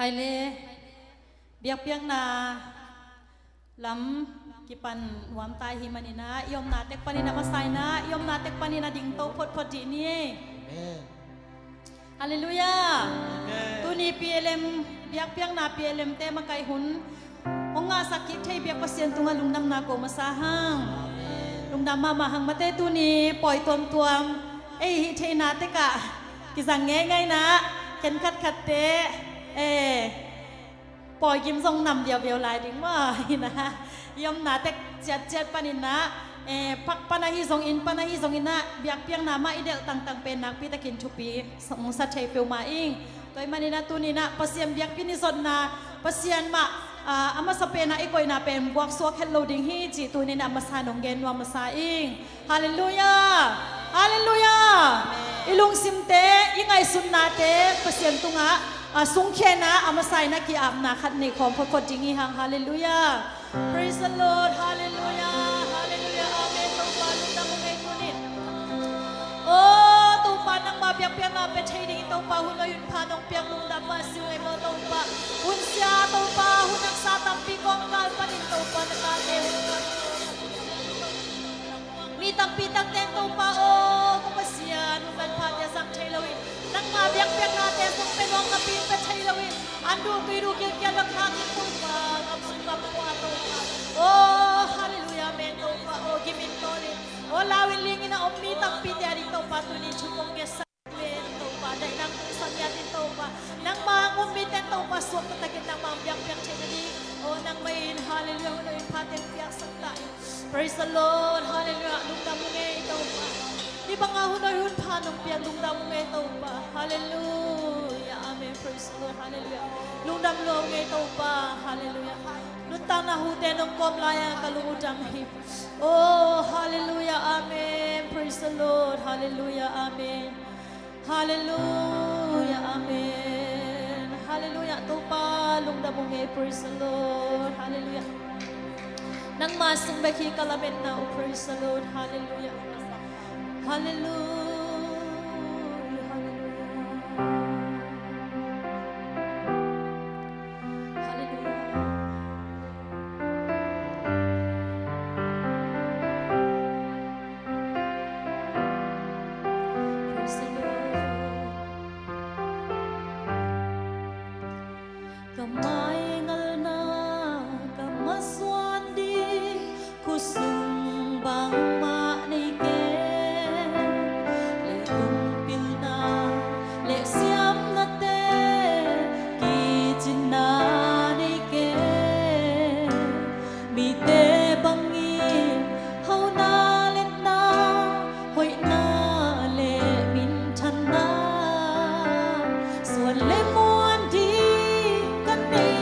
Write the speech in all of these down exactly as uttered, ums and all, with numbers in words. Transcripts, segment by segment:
Hai le, biakpiakna lam kipan nuam ta i hih manin ah, i omna tek panin a masa in ah, i omna tek panin a dingto photphot dih ni. Amen. Halleluiah. Amen. Tuni P L M, biakpiakna P L M te makaih hun hong ngahsak kik thei biak Pasian tungah lungdamna ko masa hang. Amen. Lungdam mahmah hang mate, tuni pawi tuamtuam ei hih theihna tekah kizang ngeingai in ah, khenkhat khatte, eh, pawi gim zong nam viauviau lai ding maw, hi in ah, i omna tek ciatciat panin ah, eh, phak pan ahi zongin, pan ahi zongin ah, biakpiakna mah i delh tangtang pen nakpi takin thupi sa, sa thei peuhmah ing. Tua ahih manin ah tuni in ah Pasian biakpi ni zotna, Pasian mah, ah, a masa pen ah i koihna pen buaksuak het lo ding hi cih tuni in ah masa nong gen nuam masa ing. Halleluiah. Halleluiah. Amen. I lungsimte, i ngaihsutnate Pasian tungah, ah, sungkhia in ah, a masa in ah ki-apna khat nei khawm photphot ding hi hang. Halleluiah. Praise the Lord. Halleluiah. Halleluiah. Amen. Topa lungdam ung ei tuni. Oh Topa, nangma biakpiakna pia thei dingin Topa hun hoih hun pha nong piak, lungdam mah si ung ei maw Topa. Hun sia Topa, hun haksa tampi kawmkal panin Topa na tate hun pha. Mi tampi takte in Topa aw, ko Pasian, hun manphate zang thei loin, nangma biakpiaknate zong pia nuam napi in pia thei loin, an duh tui duh gilkial bek hangin Topa, gam sung gam khua Topa. Aw, halleluiah, amen Topa aw, gim in tawl in, aw, lau in ling in a om mi tampite ading Topa tuni thu kong ngetsak. Amen Topa, daih nang kong sang ngiat in Topa, nangma hong um mite in Topa suak taktakin nangma hong biakpiak theih nading, aw, nangmah in, halleluiah, hun hoih hun phate hong piaksak ta in. Praise the Lord, halleluiah, lungdam ung ei Topa. Hih banga hun hoih hun pha nong piak, lungdam ung ei Topa, halleluiah, amen, praise the Lord, halleluiah. Lungdam lua ung ei Topa, halleluiah. Nuntakna hute nong kawm lai-a ka lung uh dam hi. Oh, halleluiah, amen. Praise the Lord, halleluiah, amen. Halleluiah, amen. Halleluiah, Topa lungdam ung ei, praise the Lord, halleluiah. Nangma sung bek hi ka lametna uh, praise the Lord, halleluiah. Halleluiah, halleluiah. Halleluiah. Praise the Lord. Ka maingalna ka masuan ding, khut sung bangmah nei kei. Leitung pilna le siamnate kicinna nei kei. Mite bangin hona le na, hoihna le minthanna, suan le muan ding ka nei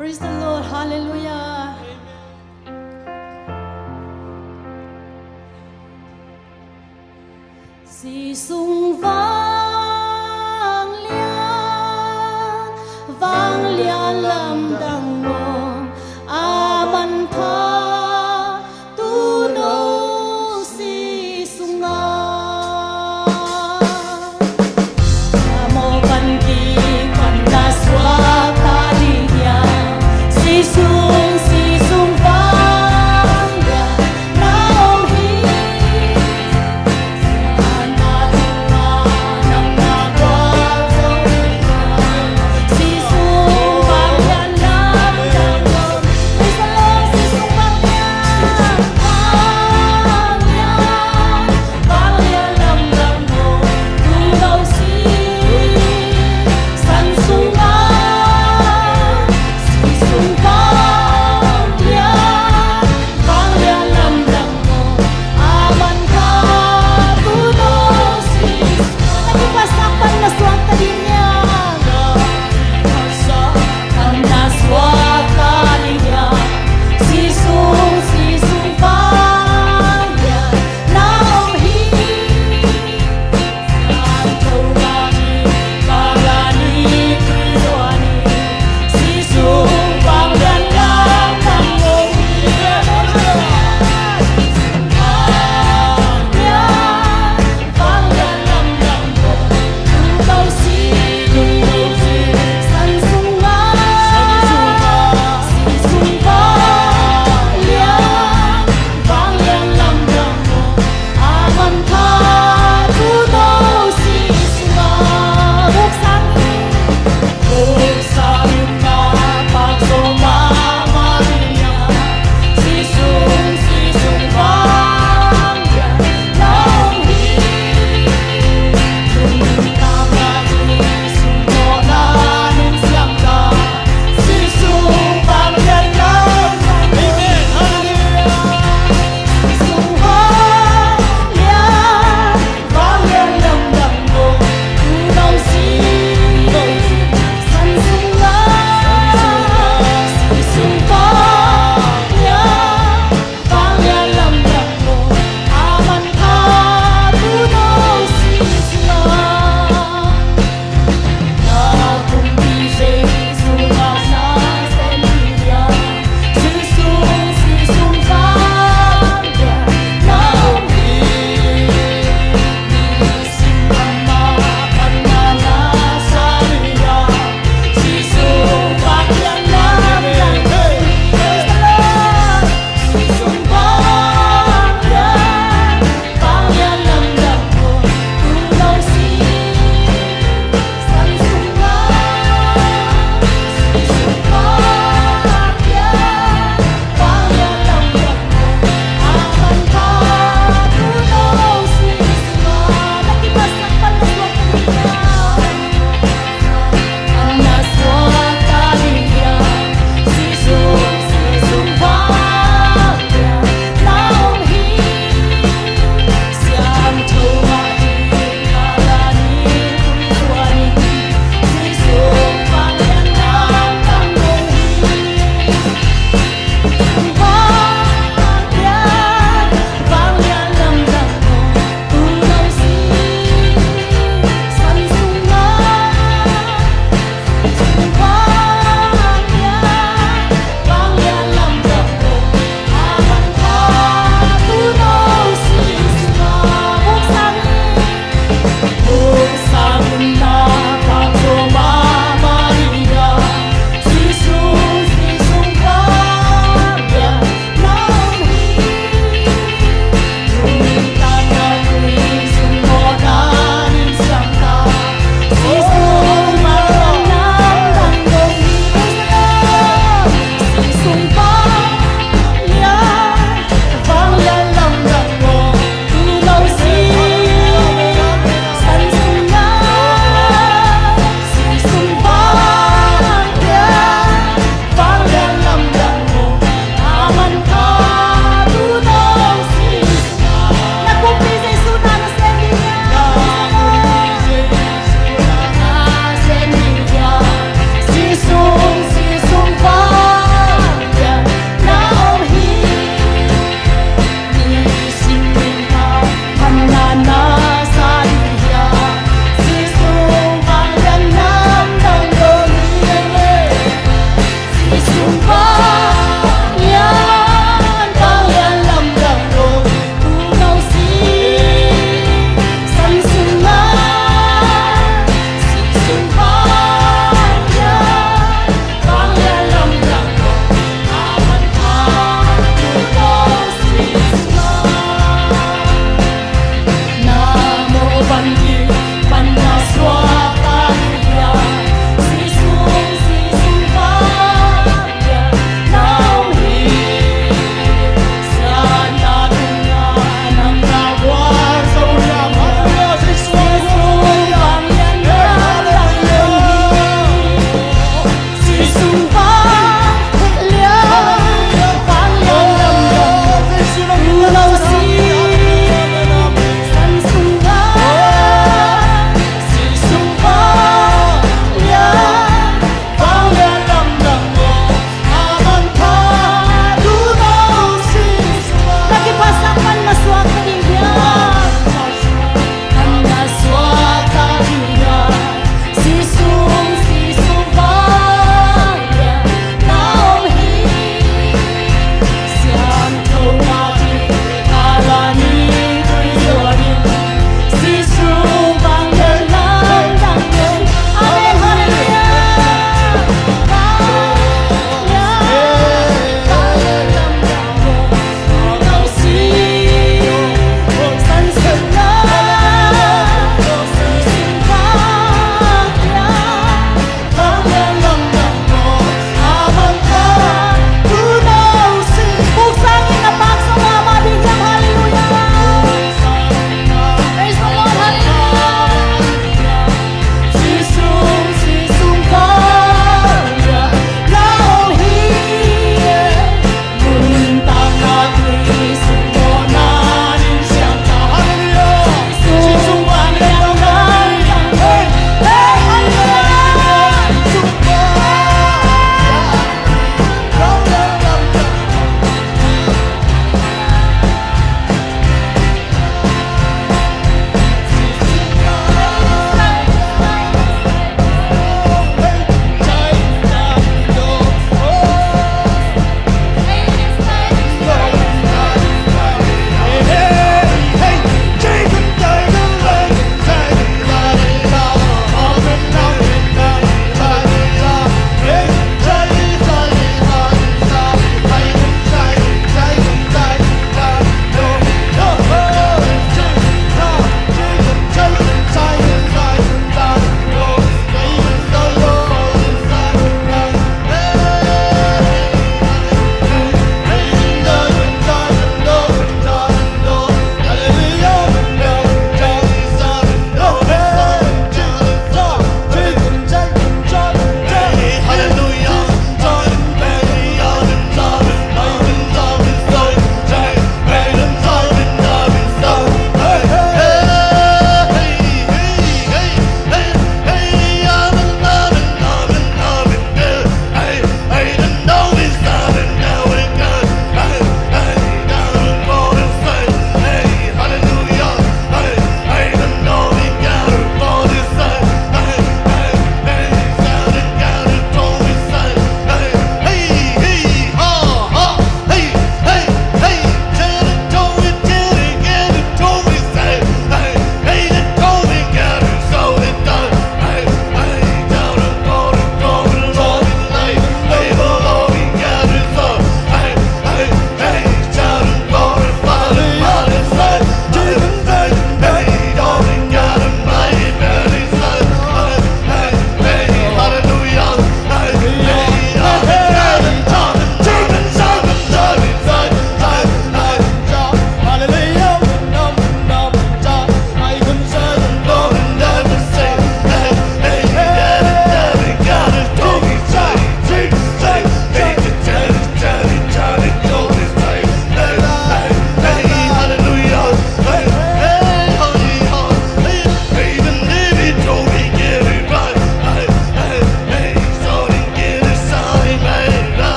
Praise the Lord. Hallelujah. Amen. Zi sung vanglian, vanglian lamdang mawng a manpha tuuno si sungah.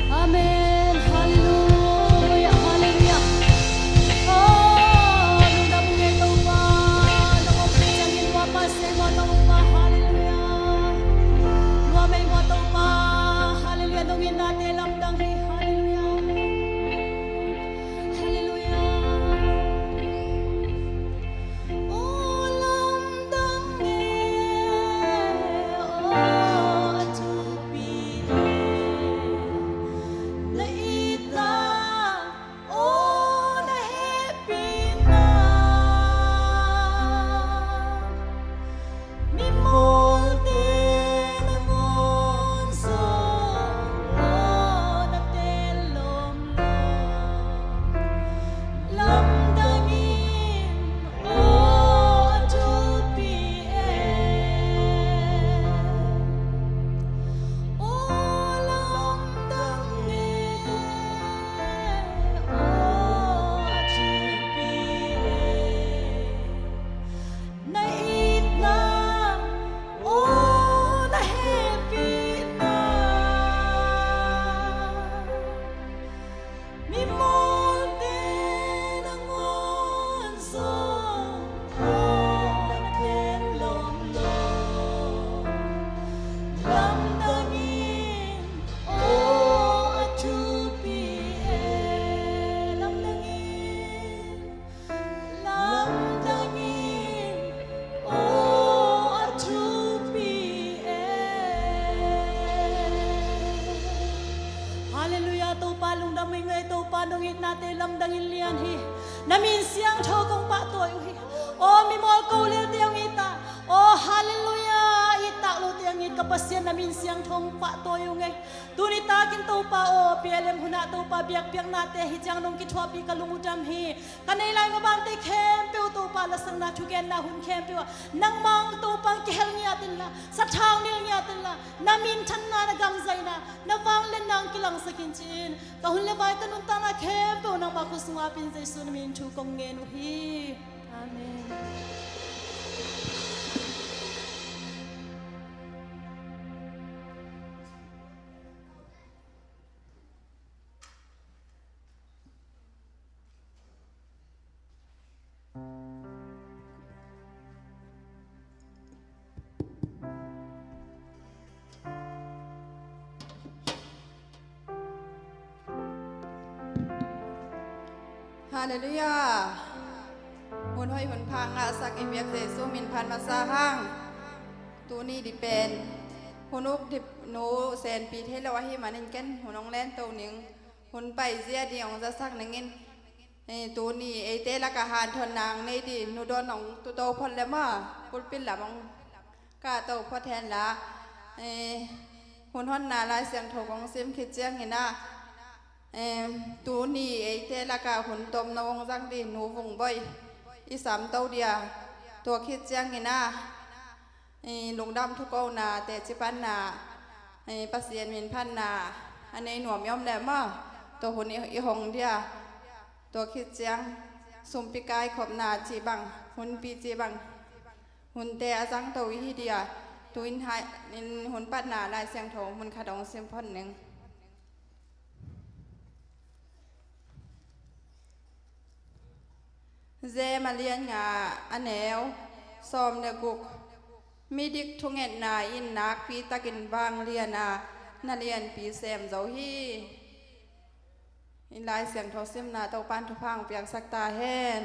Amen. Halleluia, halleluia. Oh, lungdam ung ei Topa. Nong om khit ciangin lua Pasian maw Topa. Halleluia. Lua mei maw Topa. Halleluia. Nong itnate lamdang hi. Halleluia. Halleluia. Oh, lamdang e, oh, a thupi e. Na itna, oh, na hehpihna. Mimawlte nangawn zong, aw, na tel lawmlawm. Lamdangin, aw, a thupi e. Aw, lamdang e, aw, a thupi e. Na itna, aw, na hehpihna. Mimawlte nangawn zong, aw, na tel lawmlawm. Lamdangin, aw, a thupi e. Lamdangin, lamdangin, aw, a thupi e. Halleluia, Topa lungdam ing ei Topa, nong itnate lamdangin lian hi. Na min siangtho kong pahtawi uh hi. Aw, mimawl ko lilte hong it a. Aw, halleluia, it tak lote hong it ka Pasian, na min siangtho hong pahtawi ung ei. Tuni takin Topa aw, P L M hunah Topa biakpiaknate hi ciang nong kithuahpih ka lung uh dam hi. Ka nei lai mabante khempeuh Topa lasakna thugenna hun khempeuh ah nangmah Topa kihel ngiat inla, sathau nil ngiat inla, na minthanna, na gamzaina, na vangliatna hong kilangsak in ci-in ka hun le vai, ka nuntakna khempeuh nangmah khut sungah pia in Jesu na min thu kong ngen uh hi. Amen. Halleluia. Hun hoih hun pha ngahsak i biak Jesu min phat masa hang. Tuni ding pen hun uk ding nu senpi thei lo ahih manin ken hun hong lento ning, hun paizia ding hong zasak ningin, eh, tuni eite lakah hanthotna hong nei ding nu Dawn hong tuto phot le maw, pulpit lam hong kahto phot hen la, eh, hun honna Lai Siangtho kong sim khit ciangin ah, em, tuni eite lakah hun tomno hong zang ding nu Vung Bawi i samto ding a, tua khit ciangin ah, eh, lungdam thukona, teci panna, eh, Pasian min phatna a nei nuam i om le maw, tua hun i, i hong ding a, tua khit ciang sumpi kaikhopna cih bang, hunpi cih bang, hunte a zangto i hi ding a, tu-in hai, in hun patna Lai Siangtho mun khat hong sim phot ning. Jem a lian nga, a neu sawm le guk. Midik thungetna in nakpi takin vanglian a, na lianpi sem zo hi. I Lai Siangtho simna Topa'n thupha hong piangsak ta hen.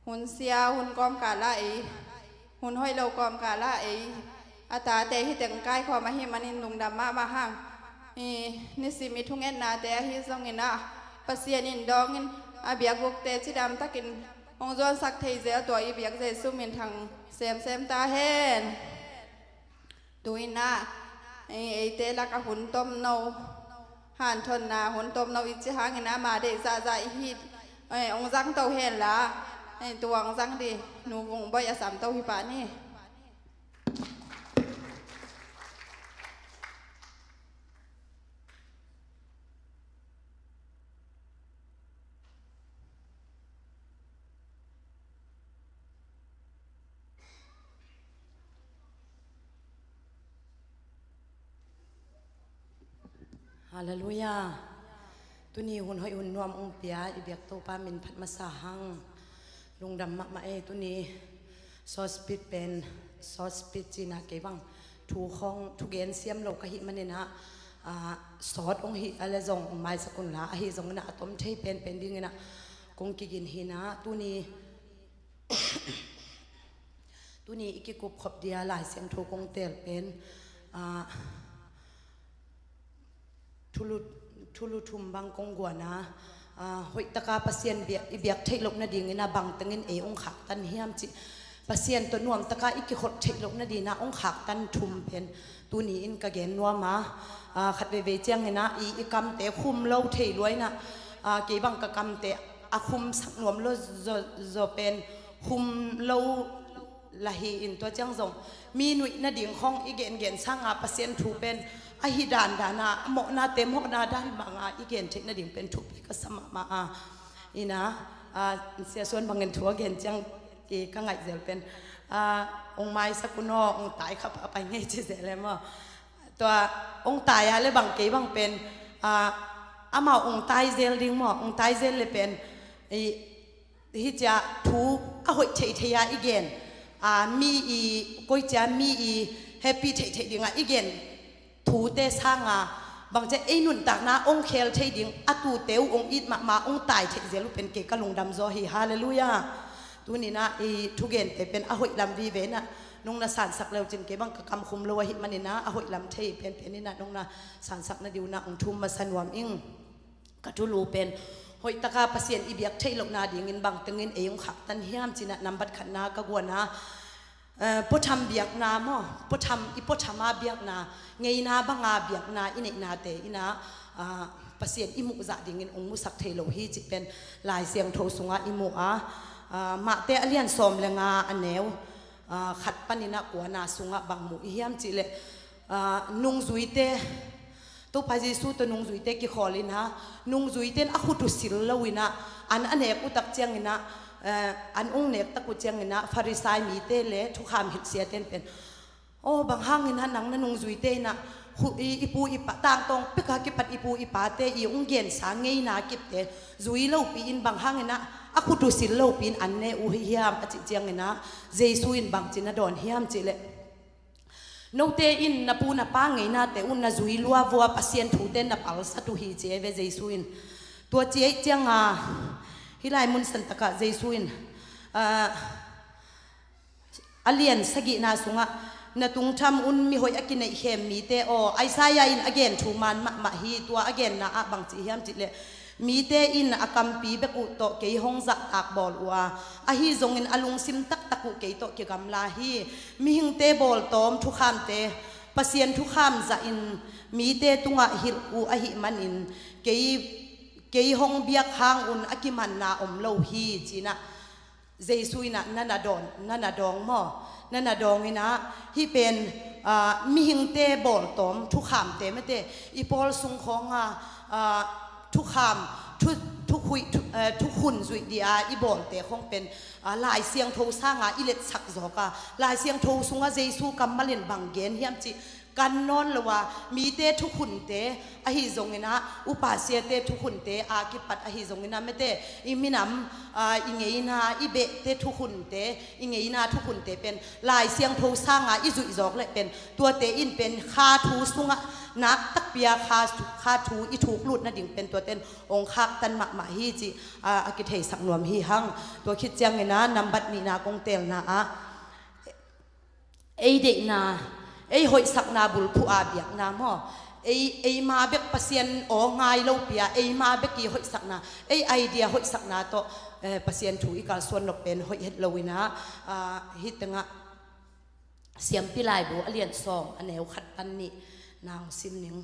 Hun sia, hun kawmkal ah ei, hun hoih lo kawmkal ah ei, a tate hi teng kaikhawm ahih manin lungdam mahmah hang. I nisim i thungetnate ahi zongin ah, Pasian in dawngin a biakbukte cidam takin hong zuansak thei zel tua i biak Jesu minthang semsem ta hen. Tu-in ah, eh, eite lakah hun tomno, hanthotna hun tomno i cih hangin ah, ama deih zahzah i hi, eh, hong zangto hen la, eh, tua hong zang ding nu Vung Bawi a samto hi pah ni. Halleluiah. Tuni hun hoih hun nuam ong pia i biak Topa min phat masa hang. Lungdam mahmah ei. Tuni short speech pen, short speech cina kei bang thu khong thugen siam lo ka hih maninah, ah, short ong hih a le zong ong maisak unla, ahi zonginah a tom thei penpen dinginah kong kigin hinah. Tuni tuni i kikup khop dia Lai Siangtho kong tel pen, ah, thulu, thulu thum bang kong guana, ah, hoihtaka Pasian biak, i biak theih loh nadingina bangtengin ei ong khaktan hiam cih, Pasian tawh nuamtaka i kiholh theih loh nadina ong khaktan thum pen tuni in ka gen nuama, ah, khat veivei ciangina i, i kamte khum lo thei luaina, ah, kei bang ka kamte a khumsak nuam lo zaw, zaw pen khum lo la hi in tua ciang zong mi nuih nading khong i gengen sanga Pasian thu pen ahi dandana a mawhnate mawhna dan banga i gen theih nading pen thupi ka sa mahmah a. Ina, ah, Sia Suan bangin thu a gen ciang i ka ngaih zel pen, ah, ong maisak un aw, ong tai kha pah pai ngei ci zel e maw. Tua ong tai a le bang kei bang pen, ah, amau ong tai zel ding maw, ong tai zel le pen i hi cia thu a hoih theihtheih a i gen, a, mi i koi cia mi i happy theihtheih dinga i gen thute sanga bangcia ei nuntakna ong khel thei ding a tute uh ong it mahmah ong tai theih zel uh pen kei ka lungdam zaw hi. Halleluiah. Tunina i thugente pen a hoih lam vive na nung na sansak leu cin kei bang ka kam khum lo ahi manina a hoih lam thei penpenina nung na sansak na diuna ong thum masa nuam ing. Ka thulu pen hoihtaka Pasian i biak theih loh nadingin bangtengin ei ong khaktan hiam cina nambat khatna ka guana, eh, puatham biakna maw, puatham, i puathama biakna, ngeina banga biakna i neihnate ina, ah, Pasian i muhzah dingin ong musak thei lo hi cih pen Lai Siangtho sunga i muh a, ah, Mahte a lian sawm le nga a neu, ah, khat panina kuana sunga bang muh i hiam cih le, ah, nungzuite, Topa Jesu tawh nungzuite kikhawl ina, nungzuite in a khut uh sil lo ina, an a nek utak ciangina, eh, an ong nek tak uh ciangina Farisai mite le thukham hilhsiate in pen, aw, bang hangina nang na nungzuite ina khu-, i, i pu i pa tangtawng peka kipat i pu i pate i ong gensa ngeina kipte zui lopi in bang hangina a khut uh sil lopi in an ne uh hi hiam a cih ciangina Jesu in bangci na dawn hiam cih le, note in na pu na pa ngeinate un na zui lua vua Pasian thute na palsat uh hi ci e ve Jesu in. Tua ci ei cianga hih lai mun santakah Jesu in, ah, a lian sagihna sungah na tungtham un mihoih a kineih khem mite aw, Isaiah in a gen thu man mahmah hi. Tua a genna ah bangci hiam cih le, mite in a kampi bek uh tawh kei hong zahtak bawl uh a, ahi zongin a lungsim taktak uh kei tawh kigamla hi. Mihingte bawltawm thukhamte Pasian thukham zahin mite tungah hilh uh ahih manin kei, kei hong biak hang un a kimanna om lo hi cinah Jesu inah na na dawn, na na dawng maw? Na na dawng inah hih pen, ah, mihingte bawltawm thukhamte mete i pawl sung khawnga, ah, thukham, thu, thukhuih, thu, eh, thukhun zuih dia i bawlte khong pen, ah, Lai Siangtho sanga i letsak zawka Lai Siangtho sunga Jesu kammal in bang gen hiam cih kan nawn lo a, mite thukhunte ahi zonginah, upasiate thukhunte a kipat ahi zonginah mete i minam, ah, i ngeina i behte thukhunte, i ngeina thukhunte pen Lai Siangtho sanga i zuih zawk leh pen tuate in pen kha thu sungah nak takpi a kha, kha thu i thuk lut nading pen tuate in ong khaktan mahmah hi cih, ah, a kitheisak nuam hi hang. Tua khit ciangina nambat nihna kong telna ah ei deihna, ei hoihsakna bulphuh a biakna maw? Ei, eima bek Pasian aw ngai lopi a, eima bek i hoihsakna, ei idea hoihsakna tawh, eh, Pasian thu i kalsuan nop pen hoih het loinah, ah, hih tengah Siampi Laibu a lian sawm a neu khat pan nih nang sim ning.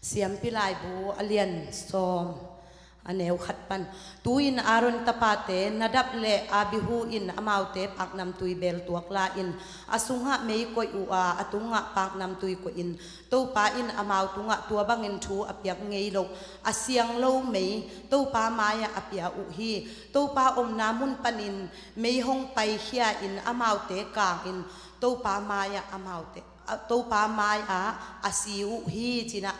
Siampi Laibu a lian sawm a neu khat pan. Tu-in Aaron tapate Nadab le Abihu in amaute paknamtui beel tuak la-in a sungah mei koih uh a, a tungah paknamtui koihin Topa in amau tungah tua bangin thu a piak ngei loh a siang lo mei Topa mai-ah a pia uh hi. Topa omna mun panin mei hong paikhia-in amaute kangin Topa mai-ah amaute, a, Topa mai-ah a si uh hi cinah.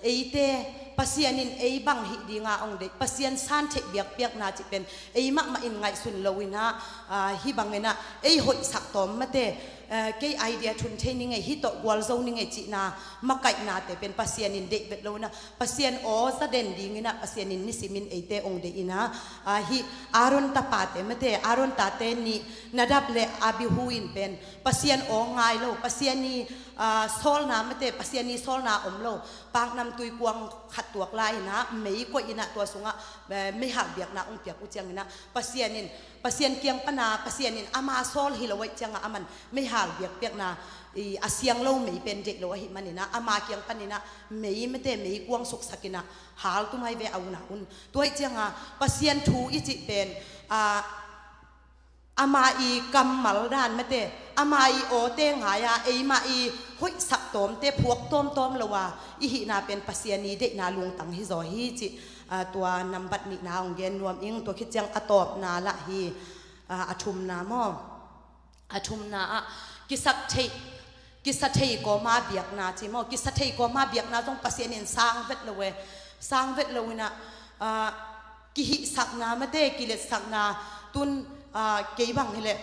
eite Pasian in ei bang hih dinga ong deih, Pasian san theih biakpiakna cih pen ei mahmah in ngaihsun lo inah, aa, hih bang inah ei hoihsak tawm mate, aa, kei idea thun thei ning ei, hih tawh gualzo ning ei cihna makaihnate pen Pasian in deih vet lo inah, Pasian aw za den ding inah Pasian in nisimin eite ong deih inah, aa, hih Aaron tapate mate, Aaron tate nih Nadab le Abihu in pen Pasian aw ngai lo, Pasian i, aa, sawlna mate, Pasian i sawlna om lo, paknamtui kuang khat tuak lai inah mei koih inah tua sungah, eh, meihal biakna ong piak uh ciang inah Pasian in, Pasian kiang pana Pasian in ama sawl hi lo aih ciangah aman meihal biakpiakna i a siang lo mei pen deih lo ahih man inah ama kiang pan inah mei mate mei kuang suksak inah hal tumai ve a unau un. Tua aih ciangah Pasian thu i cih pen, aa, ama i kammal dan mate, ama i awte ngai-a eimah i hoihsak tawmte phuak tawmtawm lo a i hihna pen Pasian i deihna lungtang hi zaw hi cih, aa, tua nambat nihna ong gen nuam ing. Tua khit ciang a tawpna lah hi, aa, a thumna maw? A thumna ah kisa thei, kisa thei kawma biakna ci maw? Kisa thei kawma biakna zong Pasian in sang vet lo e, sang vet lo inah, aa, kihihsakna mate, kiletsakna tun, aa, kei bang hileh,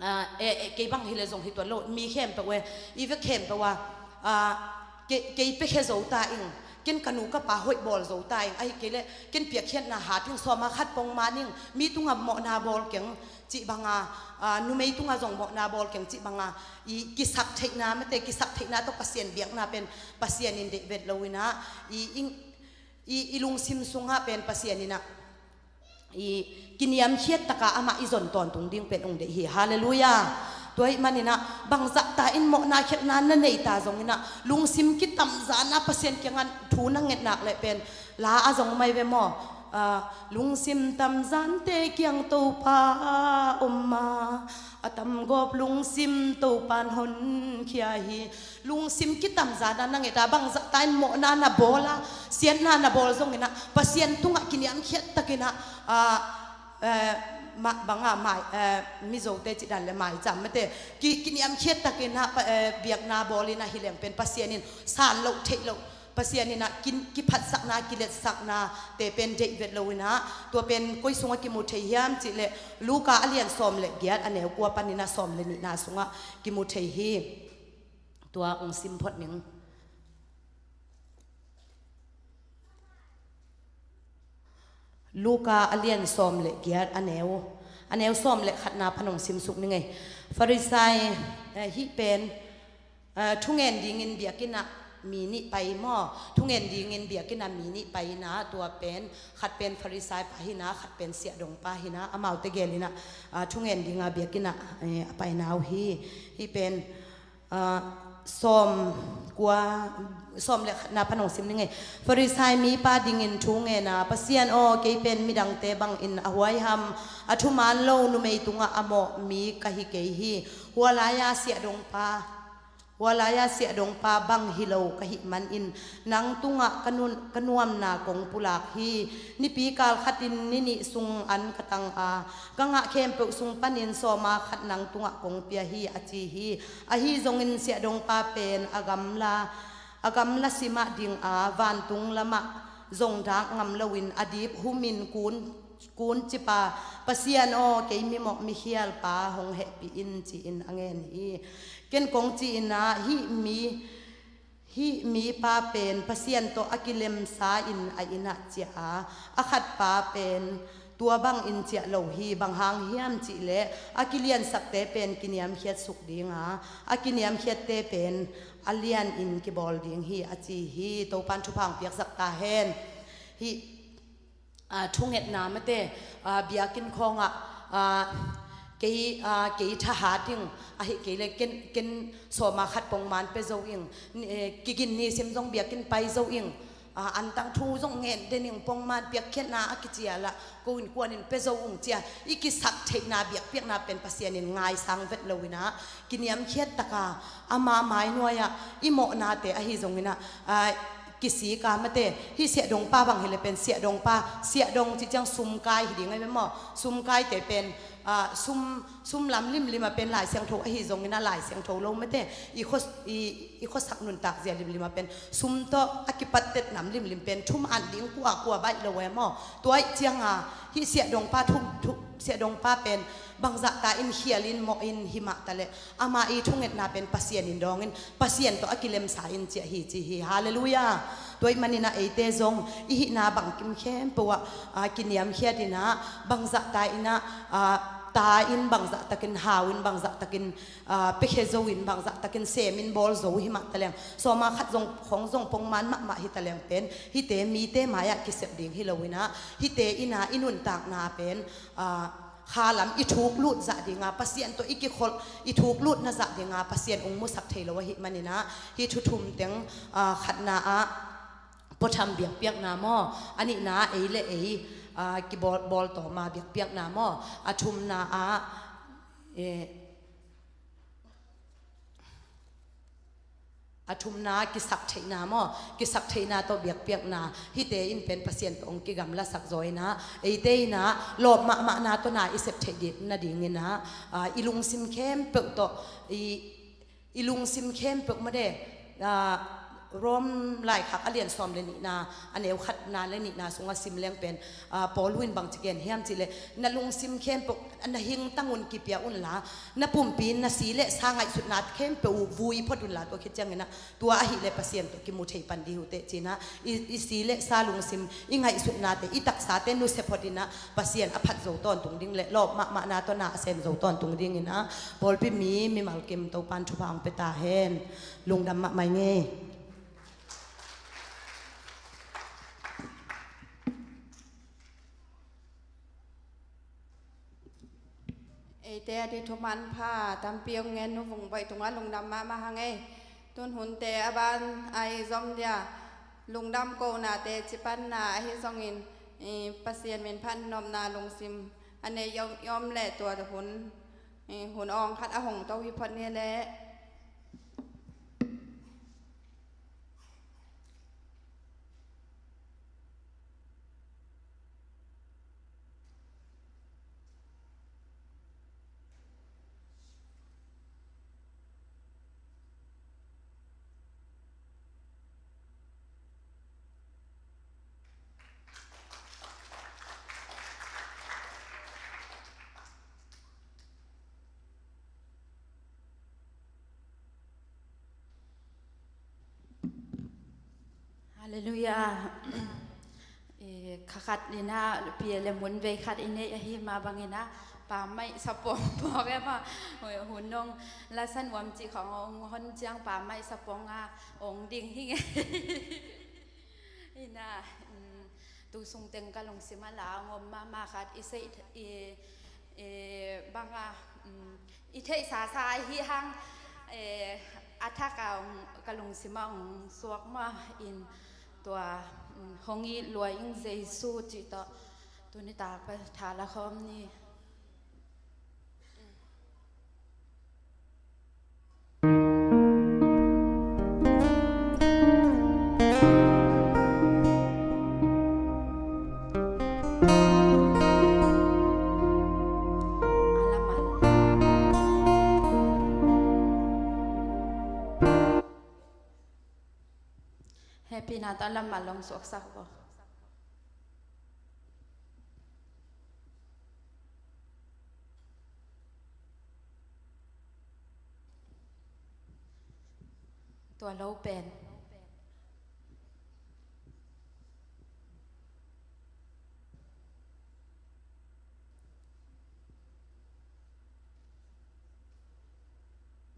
aa, e, e, kei bang hileh zong hi tuan lo, mi khempeuh e, i vek khempeuh a, aa, kei, kei piakhia zo ta ing, ken ka nu ka pa hoih bawl zo ta ing, ahih kei leh ken piakkhiatna hat ing, sawma khat pongman ing, mi tungah mawhna bawl keng cih banga, aa, numei tungah zong mawhna bawl keng cih banga i kisak theihna mate, kisak theihna tawh Pasian biakna pen Pasian in deih vet lo inah i, i, i, i lungsim sungah pen Pasian inah i kiniamkhiat taka amah i zon tawntung ding pen ong deih hi. Halleluiah. Tua ahih man inah bangzahta in mawhna khiatna na nei ta zong inah lungsim kitamzanna Pasian kiangah thu na nget nak leh pen la a zong mai ve maw? Aa, lungsim tamzante kiang Topa a om a, a tamgawp lungsim Topan honkhia hi. Lungsim kitamzanna na nget a, bangzahta in mawhna na bawl a, siatna na bawl zong inah Pasian tungah kiniamkhiat tak inah, aa, eh, ma, banga mai, eh, Mizote cih dan le maicam mate, ki, kiniamkhiat tak inah pa, eh, biakna bawl inah hi leng pen Pasian in san loh theih loh, Pasian inah kin, kiphatsakna, kiletsaknate pen deih vet lo inah, tua pen koi sungah kimu thei hiam cih leh Luka a lian sawm le giat a neu kua pan inah sawm le nihna sungah kimu thei hi. Tua ong sim phot ning. Luka a lian sawm le giat a neu, a neu sawm le khatna pan ong simsuk ning ei. Farisai, eh, hih pen, eh, thungen dingin biakinn ah mi nih pai maw? Thungen dingin biakinn ah mi nih pai inah, tua pen khat pen Farisai pa hi inah, khat pen siahdong pa hi inah, amaute gel inah, ah, thungen dinga biakinn ah, eh, a paina uh hi. Hih pen, ah, sawm kua, sawm le khatna pan ong sim ning ei. Farisai mipa dingin thu ngen a, Pasian aw, kei pen midangte bangin a huaiham, a thuman lo numei tungah a mawh mi ka hi kei hi. Hua lai-a siahdong pa, hua lai-a siahdong pa bang hi lo ka hih manin nang tungah ka nun, ka nuamna kong pulak hi. Nipi kal khatin ni nih sung an ka tang a, ka ngah khempeuh sung panin sawma khat nang tungah kong pia hi, a ci hi. Ahi zongin siahdong pa pen a gamla, a gamla simah ding a, vantung lamah zong dak ngam loin a dip humin kun, kun cip a, Pasian aw, kei mimawh mikhial pa hong hehpih in, ci-in a ngen hi. Ken kong ci inah, hih mi, hih mipa pen Pasian tawh a kilemsa in a inn ah ciah a, a khat pa pen tua bangin ciah lo hi. Bang hang hiam cih leh a kiliansakte pen kiniamkhiat suk ding a, a kiniamkhiatte pen a lianin kibawl ding hi, a ci hi. Topan thupha ong piaksak ta hen. Hih, ah, thungetna mate, ah, biakinn khawngah, ah, kei, ah, kei thahat ing, ahih kei leh ken, ken sawma khat pongman pia zo ing, ni, eh, kigin nisim zong biakinn pai zo ing, ah, antang thu zong ngen den ing, pongman piakkhiatna a kici a lah ko innkuanin pia zo ung, ci-a i kisak theihna biakpiakna pen Pasian in ngaisang vet lo inah, kiniamkhiat taka ama mai nuai-ah i mawhnate ahi zong inah, ah, kisik a mate, hih siahdong pa bang hi leh pen siahdong pa, siahdong cih ciang sumkai hi ding ahi ve maw? Sumkaite pen, Ah, sum, sum lam limlim a pen Lai Siangtho ahi zongin a Lai Siangtho lo mate, i khua, i, i khuasak nuntak zia limlim a pen sum tawh a kipattet nam limlim pen thum an ding kua kua baih lo e maw? Tua ih cianga hih siahdongpa thum, thum, siahdongpa pen bangzahta in khialin mawhin himah taleh ama i thungetna pen Pasian in dawngin Pasian tawh a kilemsa in ciah hi ci hi. Halleluiah. Tua ih maninah eite zong i hihna bangkim khempeuh ah, ah, kiniamkhiat inah bangzahta inah, ah, ta in bangzahtakin hau in bangzahtakin, ah, piakhia zo in bangzahtakin semin bawl zo himah taleng sawma khat zong khong zong pongman mahmah hi taleng pen hihte mite mai-ah kisep ding hi lo inah hihte inah i nuntakna pen, ah, khalam i thuklut zah dinga Pasian tawh i kikholh i thuklutna zah dinga Pasian ung musak thei lo ahih maninah hih thu thum teng, ah, khatna ah puatham biakpiakna maw, a nihna ei le ei, ah, kibawl, bawl tawma biakpiakna maw, a thumna ah, eh, a thumna kisaktheihna maw, kisaktheihna tawh biakpiakna, hihte in pen Pasian tawh hong kigamlasak zaw inah eite inah lawp mahmahna tawh na i sep theih dih nadinginah, ah, i lungsim khempeuh tawh i, i lungsim khempeuh made, ah, Rom laikhak a lian sawm le nihna a neu khatna le nihna sungah sim leng pen, ah, Paul in bangci gen hiam cihleh na lungsim khempeuh na hingtang un kipia unla na pumpi in na si le sa ngaihsutna khempeuh uh vui phot unla tua khit cianginah tua ahileh Pasian tawh kimu thei pan dih uh teh cinah i, i si le sa lungsim i ngaihsutnate i taksate nusia phot inah Pasian a phat zo tawntung ding le lawp mahmahna tawh na a sem zo tawntung dinginah pawlpi mi mimal kim Topan thupha hong pia ta hen. Lungdam mahmah ing ei. Eite a dih thuman pha tampi hong ngen nu Vung Bawi tungah lungdam mahmah hang ei. Tun hunte a ban a i zom dia lungdam kohnate cipanna ahi zongin, i, Pasian min phat nopna lungsim a nei i om, i om leh tua hun, i, hun awng khat a hong to hi phot ni leh. Halleluiah. Eh, kha khat inah pia le mun vei khat i neih ahi mah banginah pammaih sapawng pawk e mah. Hun nong lasan uam cih khawng hong hon ciang pammaih sapawng a hong ding hi ngei. Inah, mm, tu sung teng ka lungsim a la ngom mahmah khat i seih, i, i banga, mm, i theihsasa ahi hang, eh, a thak a hong, ka lungsim a hong suak mah in tua, mm, hong it lua ing Jesu cih tawh tuni tak pa tha la khawm ni. Hehpihna tawh a lammal long suaksak uh aw. Tua lo pen.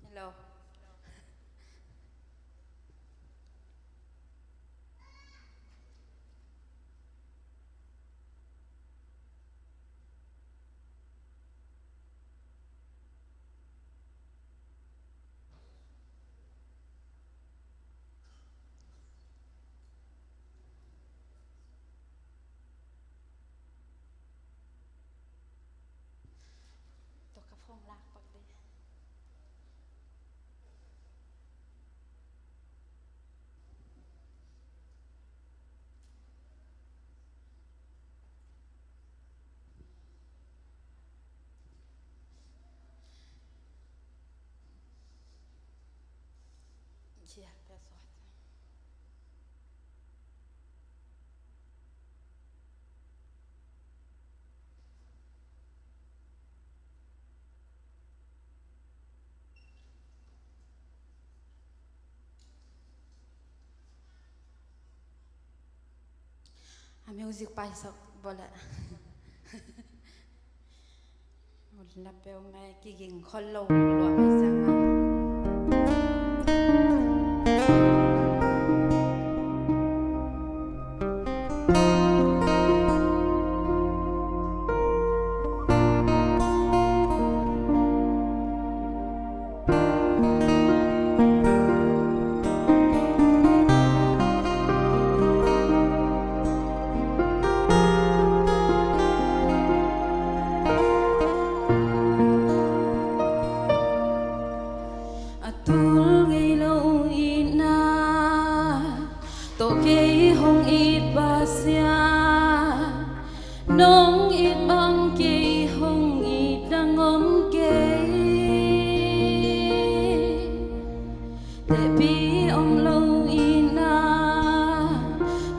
Hello. Tua ka phone lak pak ding. A music paisak bawleh. Mun la peuh mai kiging khol lo lua mai sang a. A tul ngei lo itna tawh kei hong it Pasian, nong it bang kei hong it dang om kei. Tehpi om lo itna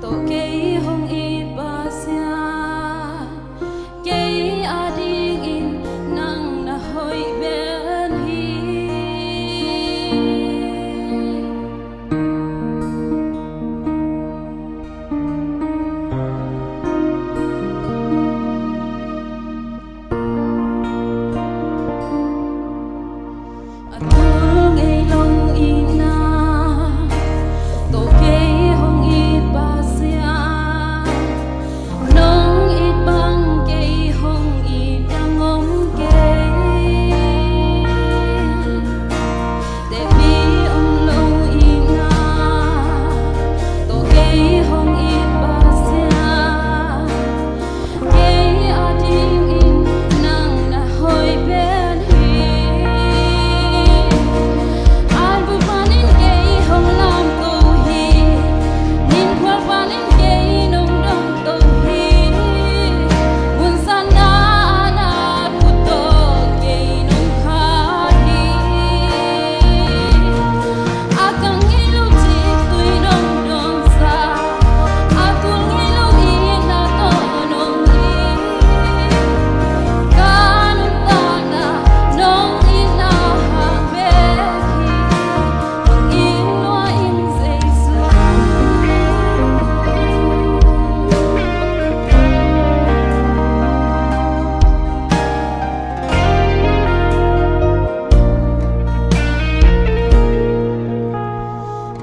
tawh kei hong it Pasian, kei adingin nang na hoih pen hi. A tul ngei lo itna tawh kei hong it Pasian, nong it bang kei hong it dang om kei. Tehpi om lo itna tawh kei hong it Pasian, kei adingin nang na hoih pen hi. An buk panin kei hong lamto hi, nin khual panin kei nong dong to hi. Mun san na a na khut tawh kei nong khat hi. A kang ngei lo cik tui nong dawnsak, a tul ngei lo itna tawh nong it. Ka nuntakna nong itna hang bek hi. Hong it lua in Jesu.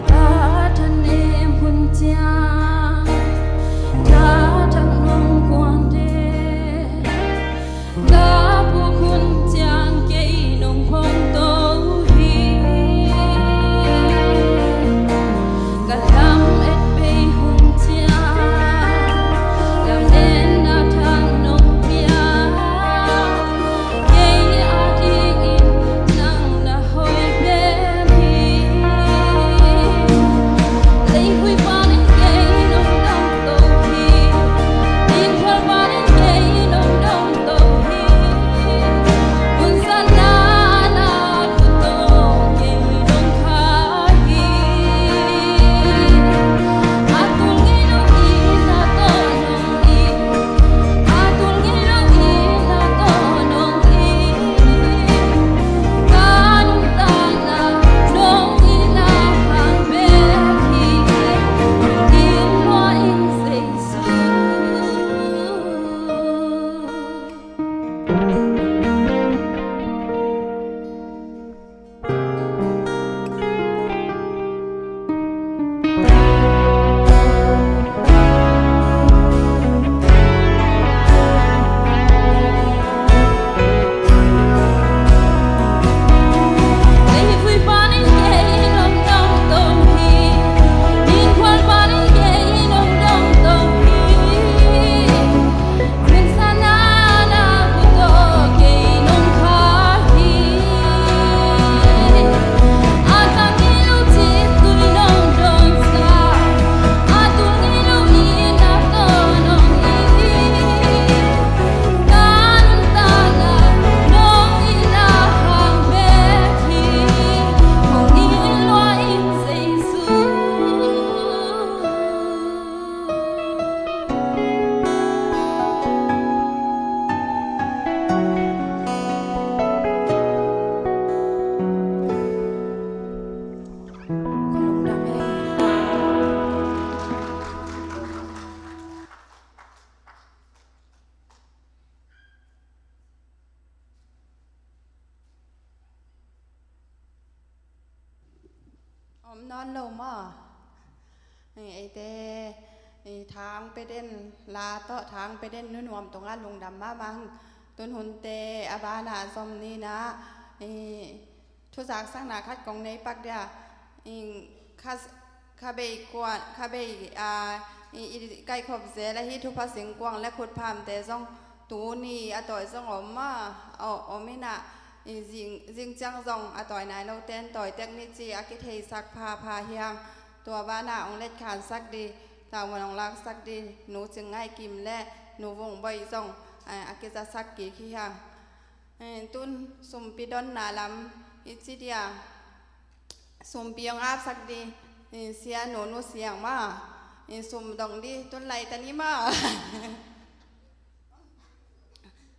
Ka thanem hun ciang, ka thak nong kuan de. Ka puk hun ciang kei nong hong to hi. Ka lam et bei hun ciang, lam etna thang nong pia. Kei adingin nang na hoih pen hi. Leihui panin kei Nawn lo maw? Eite, thang pia den la tawh, thang pia den nu nuam tungah lungdam mahmah. Tun hunte a banah zom ni-in ah, thuzaksakna khat kong nei pak dia. Kha, kha bei kuan, kha bei, a, i, i kaikhop zel ahi thupha singkuang le khutphamte zong tuni a tawi zong om maw, om in ah, zing, zing ciang zong a tawi nai lote in tawi tek ni ci a kitheisak phapha hi hang. Tua banah hong letkhansak ding, tawm hong laksak ding Nu Cing Ngaih Kim le Nu Vung Boih zong, a, a kizatsak kik hi hang. Tun sumpi donna lam i ci dia, sumpi hong apsak ding, Sia Nu Nu Siang maw, sum dong ding, tun lai ta ni maw.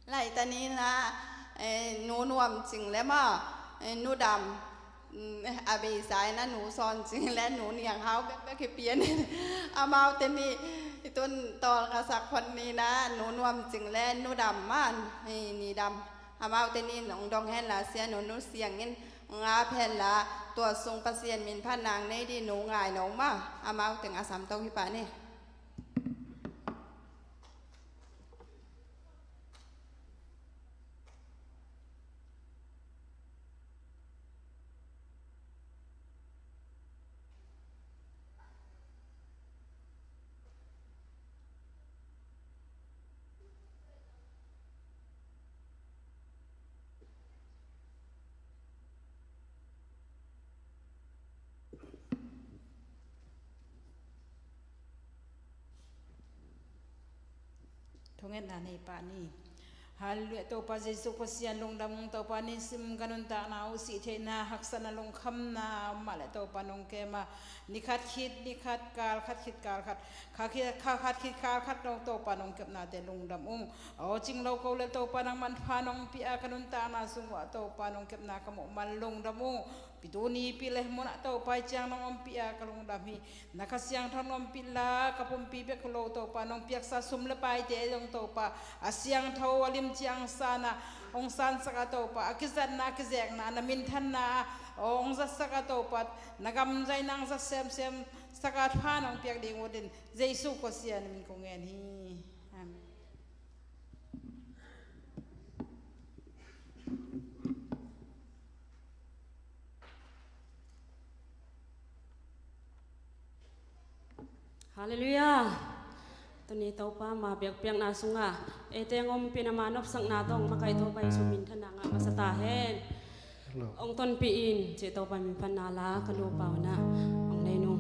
Lai ta ni-in ah, Nu Nuam Cing le maw, Nu Dam, a beisa in ah Nu Sawn Cing le Nu Niang Hau bekbek hi pian in, amaute nih, tun tawlngasak phot ni-in ah Nu Nuam Cing le Nu Dam maw, Ni Dam, amaute nih hong dong hen la, Sia Nu Nu Siang in hong ap hen la, tua sung Pasian min phatna nei ding nu ngai no maw, amaute hong a sam to hi pah ni. Thungetna nei pah ni. Halleluiah. Topa Jesu Pasian lungdam ung. Topa, nisim ka nuntakna uh sih theihna, haksatna, lungkhamna om mah leh Topa nong kem a, ni khat khit ni khat, kal khat khit kal khat, kha khit, kha khat khit kal khat nong Topa nong kepnate lungdam ung. Aw cing lo ko leh Topa nangman pha nong pia, ka nuntakna sung uah Topa nong kepna ka muh man lungdam ung. Pi tuni pi le munah Topa i ciang nong ompih a ka lungdam hi. Na Kha Siangtho nong ompih la ka pumpi bek lo Topa nong piaksa sum le paite zong Topa a siangtho a limci a hong san a, hong sansak a Topa a kizatna a kizekna na minthanna a hong zatsak a Topa na gamzaina hong zat semsem sak a pha nong piak ding uh din Jesu Khasian min kong ngen hi. Amen. Halleluiah. Tuni Topa ama biakpiakna sungah eite hong ompih in ama nopsakna tawh hong makaih Topa Jesu minthanna ngah masa ta hen. Hong tonpih in, cih Topa min phatna la ka nu Pau in ah hong nei nung.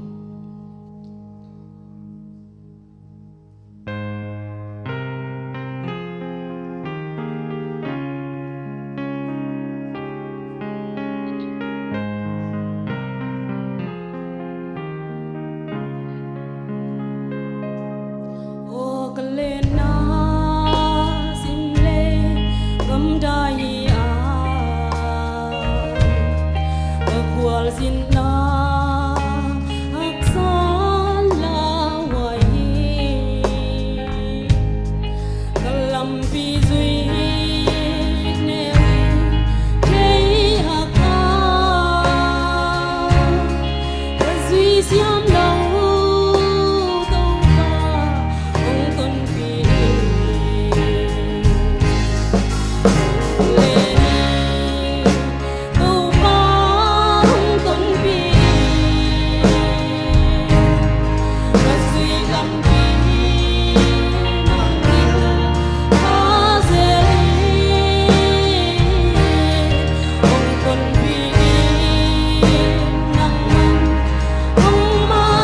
Aw ka lenna sim le gamdai hi a, ka khualzinna haksa lauhuai hi. Ka lampi zui neu in thei hak a, ka zui siam lo Topa hong tonpih in. Len in Topa hong tonpih in. Ka zuih lampi mangngilh kha zel in hong tonpih in. Nangman hong mai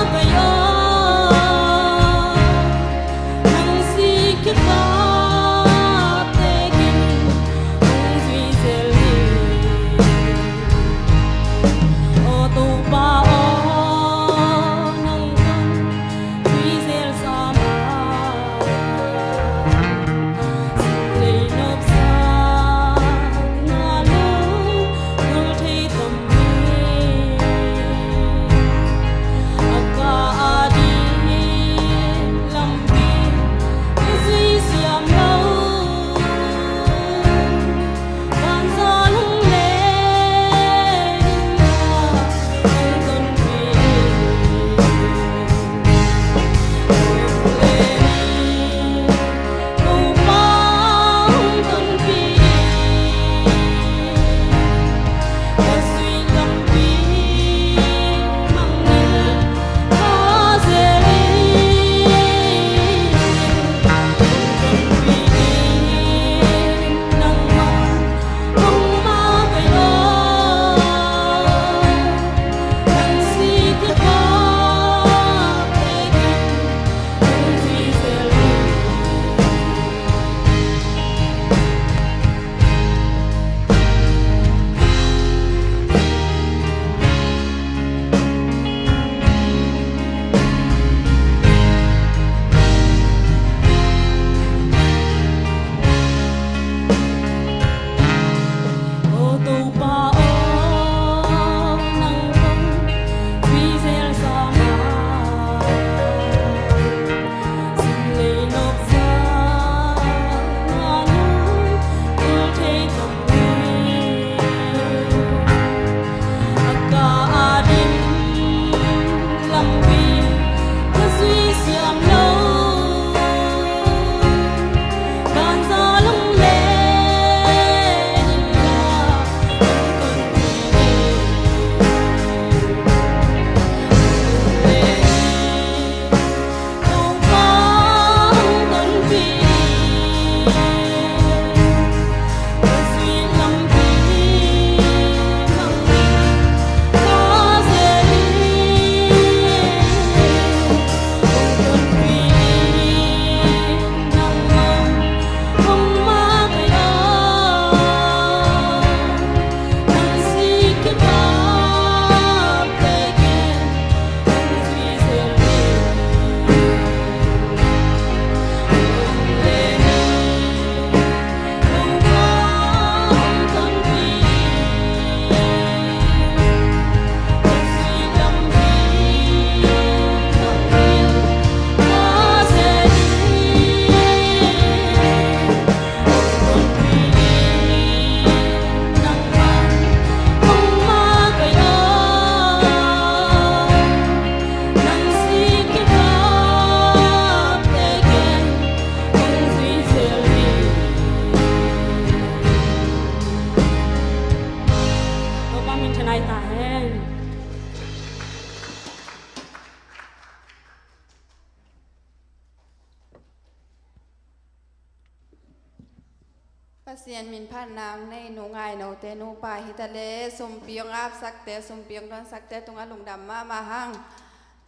Pasian min phatna nei nu ngai note nupa hi ta le, sumpi hong apsakte, sumpi hong donsakte tungah lungdam mahmah hang.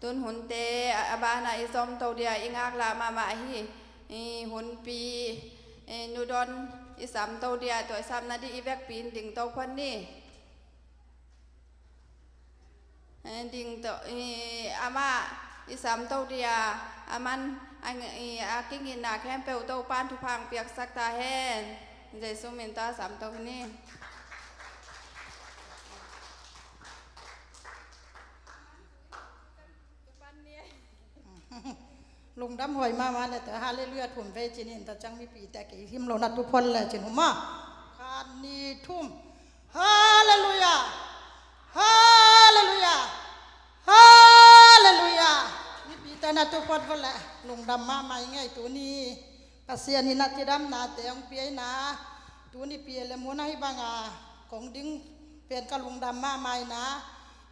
Tun hunte a, a banah i zom to dia i ngaklah mahmah ahi. I hunpi, i nu don i sam to dia, tua i samna ding i vekpi in ding to phot ni. Eh, ding to, i, amah i sam to dia, aman a, i, a kinginna khempeuh Topan thupha piaksak ta hen. Jesu min tawh a sam to ni. Lungdam huai mahmah le ta, halleluiah thum vei cin in ta ciang mipite kei him lo na tu phot le cin huma. Khat ni thum. Halleluiah. Halleluiah. Halleluiah. Mipite na tu phot phot le lungdam mahmah i ngei tuni. Pasian in a cidamnate hong pia in a, tuni P L M hun ahi banga kong ding pen ka lungdam mahmah in a,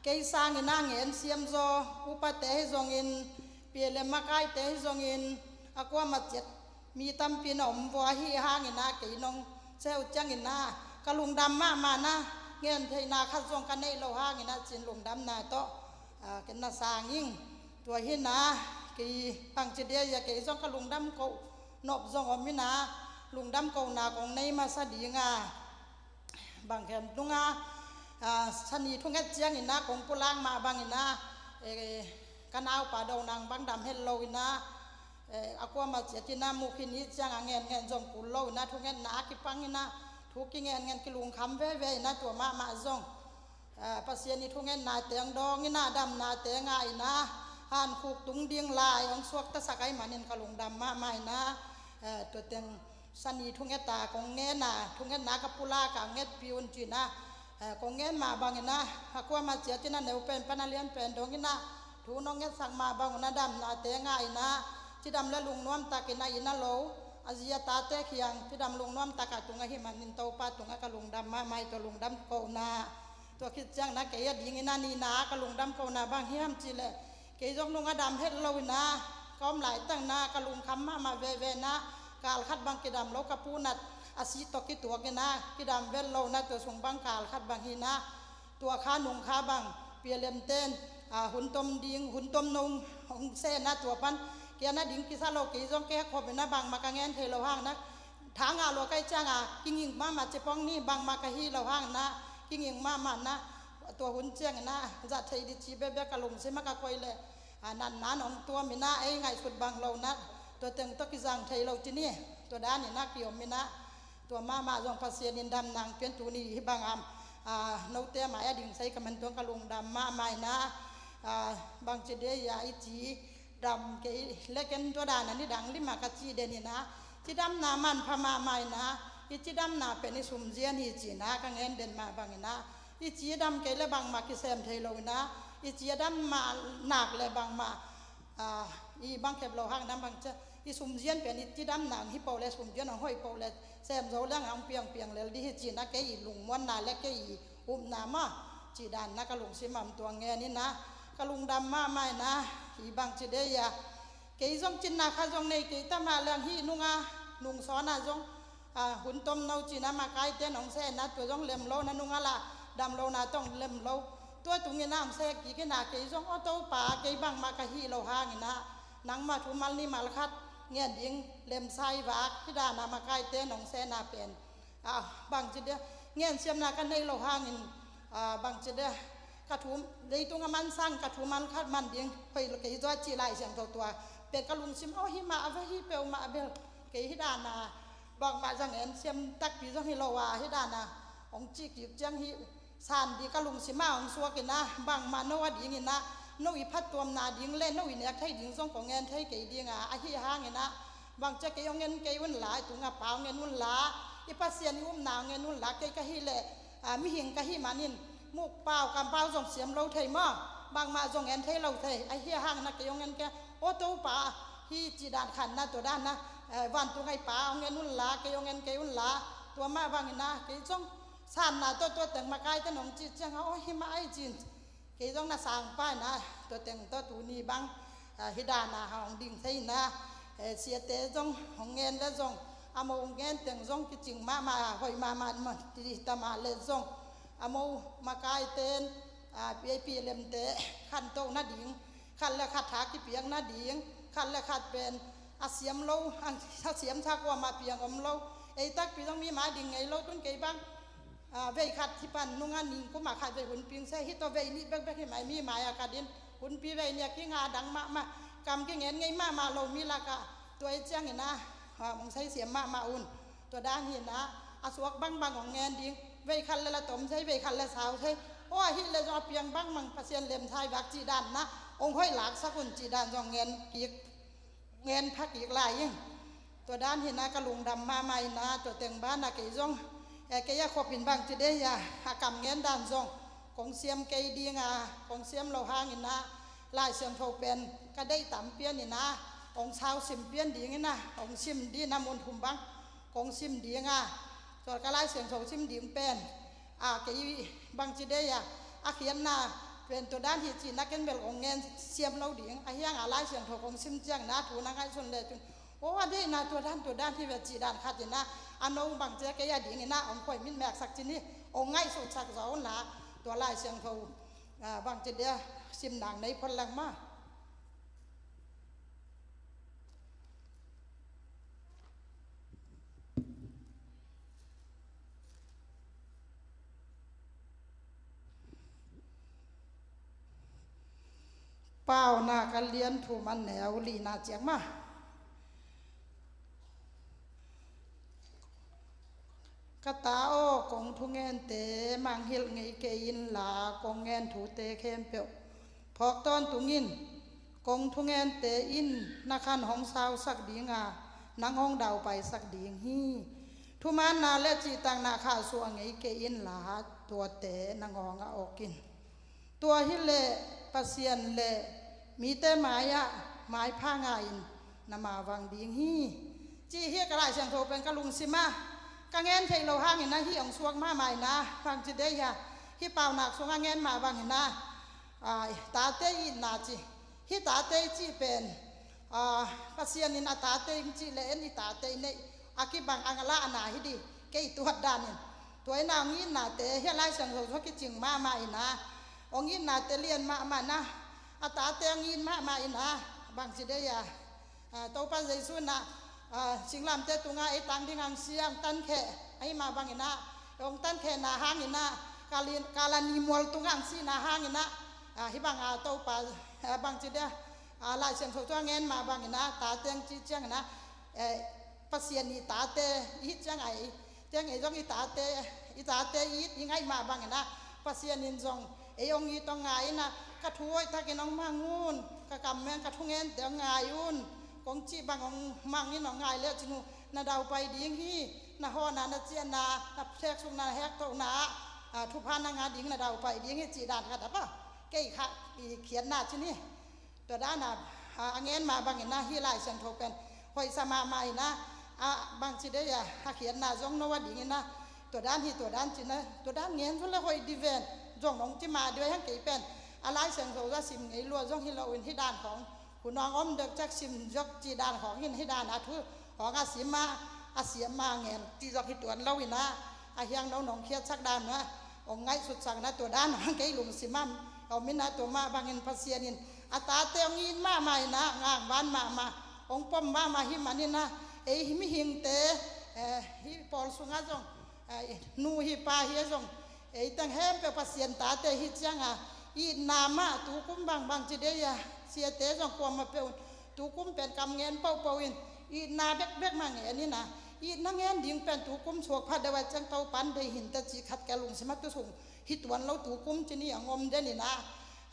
kei sangin a ngen siam zaw upate hi zongin, P L M makaite hi zongin, a kuamah ciat mi tampi na om vua ahi hangin a, kei nong seu ciangin a ka lungdam mahmah na, ngen theihna khat zong ka neih lo hangin a cin lungdamna tawh, a, ken na sang ing. Tua hi na, kei bangci dia ia kei zong ka lungdam ko nop zong om hi na, lungdam kona kong nei masa ding a, bang khen nunga, a, sani thunget ciangin a kong pulak mah bangin a, e, ka naupa do nang bang dam het lo in a, e, a kuamah ciat in a mukhin hi ciang a ngen ngen zong kul lo in a, thungetna a kipang in a, thu kingen ngen kilungkham veve in a, tua mahmah zong, a, Pasian i thungetnate hong dawng in a, damnate ngah in a, hankhuk tung ding lai hong suaktasak ahih manin ka lungdam mahmah in a, a, tua teng sani thungeta kong ngen a, thungetna ka pulak a ngetpih un cin a, eh, kong ngen mah bangin a, a kuamah ciat in a neu pen pan a lian pen dong in a, thu nong ngetsak mah bang un a damnate ngah in a, cidam le lungnuam takin a inn a lo, a zi a tate kiang cidam lungnuam tak a tung ahih manin Topa tungah ka lungdam mahmah hi, tua lungdam kohna. Tua khit ciang na kei a dingin a nihna a ka lungdam kohna bang hiam cih leh, kei zong nung a dam het lo in a, ka om laitak na ka lungkham mahmah veve na, kal khat bang kidam lo ka pu Nat a sih tawh kituak in a, kidam vet lo na, tua sung bang kal khat bang hi na, tua kha nung kha bang P L M ten, a, hun tom ding, hun tom no hong seh na, tua pan kei a na ding kisa lo, kei zong kei a khop in a bangmah ka ngen thei lo hang na, tha ngah lua ka hih ciang a, kinging mahmah ci pong ni, bangmah ka hih lo hang na, kinging mahmah na, tua hun ciangin a, zat thei ding ci bekbek ka lungsim ah ka koih leh, a, natna in hong tuam in a, ei ngaihsut bang lo na, tua teng tawh kizang thei lo ci ni, tua dan in a kiom in a, tua mahmah zong Pasian in damna hong pia in tuni hih bang a, a, note mai a ding sai ka man tuang ka lungdam mahmah in a, a, bangci dia ia i ci dam kei le ken tua dan a nidang lim a ka ci den in a, cidamna manpha mahmah in a, i cidamna pen i sumzian hi ci in a ka ngen den mah bangin a, i cidam kei le bangmah kisem thei lo in a, i cidam mah nak le bangmah, a, i bang khep lo hang in a, bang ci a, i sumzian pen i cidamna hong hi po le, sumzian hong hoih po le, sem zo leng hong piangpiang lel ding hi ci in a, kei i lungmuanna le kei i upna mah, cih dan na ka lungsim ah om tuang ngen in a, ka lungdam mahmah in a, i bangci dia ia, kei zong cinna kha zong nei kei ta mah leng hih nung a, nung sawn a zong, a, hun tom no ci in a makaite in hong seh na, tua zong lem lo na, nung a lah dam lo na tawh lem lo, tua tung in a hong seh kik in a, kei zong aw Topa, kei bangmah ka hih lo hang in a, nangmah thu mal ni mal khat ngen ding lemsa i vak, hih dan a makaite in hong sehna pen, a, bangci dia, ngen siamna ka nei lo hangin, a, bangci dia, ka thu, leitung a man sang ka thu man khat man ding hoih lo kei hi zaw cih Lai Siangtho tua pen ka lungsim ah hi mah a, va hi peuhmah a bel, kei hih dan a bangmah zang en siam takpi zong hi lo a, hih dan a hong cih kik ciang hih san ding ka lungsim ah hong suak in a, bangmah no a ding in a, no i phattuamna ding le no i nek thei ding zong kong ngen thei kei ding a, ahi hang in a, bangci a kei hong ngen kei un la, i tung a Pa hong ngen un la, i Pasian i upna hong ngen un la, kei ka hih leh, a, mihing ka hih manin mukpau kampau zong siam lo thei maw, bangmah zong ngen thei lo thei, ahi hang in a kei hong ngen kei, aw Topa, hih cih dan khat na, tua dan na, eh, vantung a i Pa hong ngen un la, kei hong ngen kei un la, tua mah bangin a kei zong sanna tawh tua teng makaite in hong cih ciang a, aw hi mah ai cin, kei zong na sang pa in a, tua teng tawh tuni bang, a, hih dan a hong ding thei in a, eh, siate zong hong ngen le zong, A mo ngen teng zong kicing mahmah a, hoih mahmah mah ti ta mah le zong a mo makaite in, a, P A P lemte khantoh nading, khat le khat tha kipiak nading, khat le khat pen a siam lo, a siam sa kuamah piang om lo. Ei takpi zong mi mai ding ngei lo tun kei bang. A, vei khat hi pan nunga ning kuma khat vei hunpi se hi tawh vei nih bekbek hi mai mi mai a ka din hunpi vei nih a kinga dang mahmah kam kingen ngei mahmah lo mi lakah tua i ciangin a, a, mong sai siam mahmah un. Tua dan hi na, a suak bangbang hong ngen ding, vei khat le la tom thei, vei khat le sau thei. Aw, ahi le zong a piang bangbang Pasian lem thai vak cih dan na, hong hoih laksak un cih dan zong ngen kik, ngen pha kik lai ing. Tua dan hi na ka lungdam mahmah hi na, tua teng ban a kei zong, eh, kei a khop in bang ci dei a, a kam ngen dan zong kong siam kei ding a, kong siam lo hang hi na, Lai Siangtho pen ka deih tam pian hi na, hong sau sim pian ding hi na, hong sim ding na mun thum bang kong sim ding a, tua ka Lai Siangtho sim ding pen, a, kei bangci dei a, a khiatna pen tua dan hi ci na ken bel kong ngen siam lo ding, a hiang a Lai Siangtho kong sim ciang na thu na ngaihsun le cun, aw, a deihna tua dan, tua dan hi ve ci dan khat hi na, a no bangci a kei a ding hi na, hong khuai min meksak cin hi, hong ngaihsutsak zaw la, tua Lai Siangtho, a, bangci dei a sim nang nei phot leng ma. Paunak a lian thum a neu lina ciang ma. Ka ta aw, kong thungente mangngilh ngei kei inla, kong ngen thute khempeuh phawk tawntung in. Kong thungente in na khan hong sausak ding a, nang hong daupaisak ding hi. Thumaanna le cihtakna khahsuah ngei kei inla, tuate nang hong a awk in. Tua hileh Pasian le mite mai-ah maipha ngai-in na mavang ding hi. Cih hi ka Lai Siangtho pen ka lungsim ah ka ngen theih loh hangin ahi hong suak mahmah in ah, bangci deih hia, hih Paunak sungah ngen mah bangin ah, aa, tate itna ci. Hih tate i cih pen, aa, Pasian in a tate in cih leh en i tate i neih a kibang a lahna hi dih, kei tuat danin. Tua in ah hong itnate hih Lai Siangtho sungah kicing mahmah in ah, hong itnate lian mahmah in ah, a tate hong it mahmah in ah, bangci deih hia, aa, Topa Jesu in ah, aa, singlamteh tungah ei tang ding hong si, hong tankheh, ahi mah bangin ah, hong tankhehna hangin ah, Kalin-, Kalvari mual tungah hong sihna hangin ah, aa, hih bang a Topa, aa, bangci deih hia, aa, Lai Siangtho sungah ngen mah bangin ah, tate hong cih ciangin ah, eh, Pasian i tate i hih ciang a, ei ciang ei zong i tate, i tate it i ngaih mah bangin ah, Pasian in zong ei hong it hong ngai in ah, ka thu hoih takin hong mang un, ka kam meng ka thungente hong ngai un, kong cih bang hong mang in hong ngai leh cin uh na daupai ding hi. Na hawhna, na ciahna, na theksukna, na hektohna ah, aa, thupha na ngah ding, na daupai ding hi cih dan khat a pa, kei kha i khiatna cin hi. Tua dan a, a, a ngen mah bangin ah, hih Lai Siangtho pen hoihsa mahmah in ah, a, bangci deih hia, a khiatna zong no a dingin ah, tua dan hi, tua dan cin ah, tua dan ngen zong le hoih dih ven, zong nong ci mah dih ven, hang kei pen a Lai Siangtho zong a sim ngei lua zong hi loin, hih dan khawng hun hong om dek ciang sim zok cih dan khawng in, hih dan a thu hong a sim a, a siam a ngen cih zok hi tuan lo in ah, a hiang no nong khiatsak dan ah, hong ngaihsutsakna tua dan hong kei lungsim ah om in ah, tua mah bangin Pasian in a tate hong it mahmah in ah, ngangvan mahmah, hong pom mahmah hi manin ah, ei mihingte, eh, hih pawl sungah zong, eh, nu hi pa hi zong, ei teng hempeuh Pasian tate hi ciang a, itna mah tukum bangbang ci deih hia, siate zong kuamah peuh un, tukum pen kam ngen pohpoh in, itna bekbek mah ngen in ah, itna ngen ding pen tukum suak pha deuh a ciang Topa in deih hi inteh cih khat ka lungsim ah tu sung hi tuan lo, tukum cin hi hong om den in ah,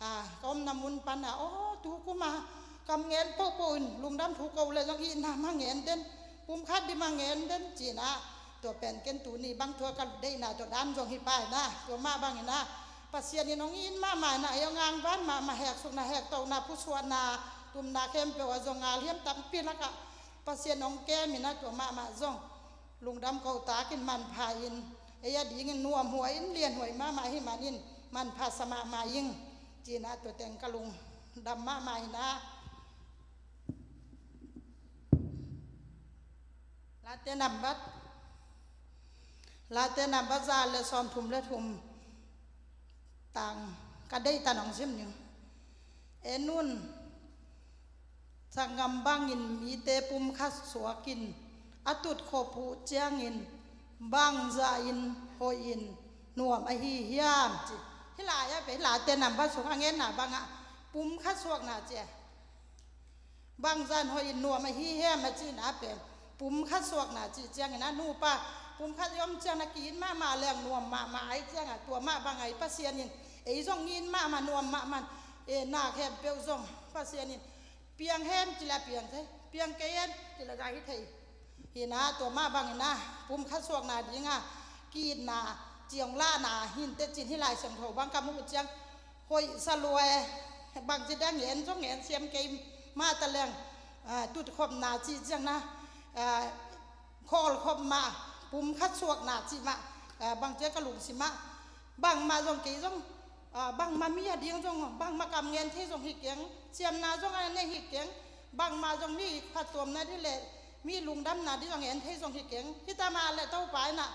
aa, ka omna mun pan ah, aw, tukum a kam ngen pohpoh in, lungdam thu ko leh zong itna mah ngen den, pumkhat ding mah ngen den ci in ah, tua pen ken tuni bang thu a ka deihna tua dan zong hi pah in ah, tua mah bangin ah, Pasian in hong it mahmah in ah, ei hong ngangvan mahmah, heksukna, hektohna, pusuahna, tumna khempeuh ah zong ngal hiam tampi lakah Pasian hong kem in ah, tua mahmah zong lungdam ko takin manpha in, ei a dingin nuamhuai in, lianhuai mahmah hi manin manpha sa mahmah ing, ci in ah tua teng ka lungdam mahmah in ah. Late nambat, Late nambat za le sawmthum le thum tang ka deihtan hong sim ning. En un, sanggam bangin mite pumkhat suakin a tutkhop uh ciangin bangzah in hoih in nuam ahi hiam ci. Hih lai-ah pen Late nambat sung a ngenna bangah pumkhat suakna ci a. Bangzah in hoih in nuam ahi hiam a cihna pen pumkhat suakna cih ciangin a nupa pumkhat i om ciangin a ki-it mahmah leng nuam mahmah ahih ciangin a tua mah bangah i Pasian in ei zong it mahmah nuam mahmah in, e, na khempeuh zong Pasian in piang hen ci leh piang thei, piang kei hen ci leh za hi thei. Hi na tua mah bangin a pumkhat suakna dingah ki-itna ciang lahna hi inteh cin hih Lai Siangtho bang ka muh ciang hoih sa lua e. Bangci dang ngen zong ngen siam kei mah ta leng, a, tutkhopna cih ciang na, a, khawlkhop mah, pumkhat suakna cih mah, a, bangci ka lungsim ah bangmah zong kei zong, a, bangmah mi a ding zong bangmah kam ngen thei zong hi keng, siamna zong a nei hi keng, bangmah zong mi phattuamna ding le mi lungdamna ding zong ngen thei zong hi keng. Hi ta mah le Topa in a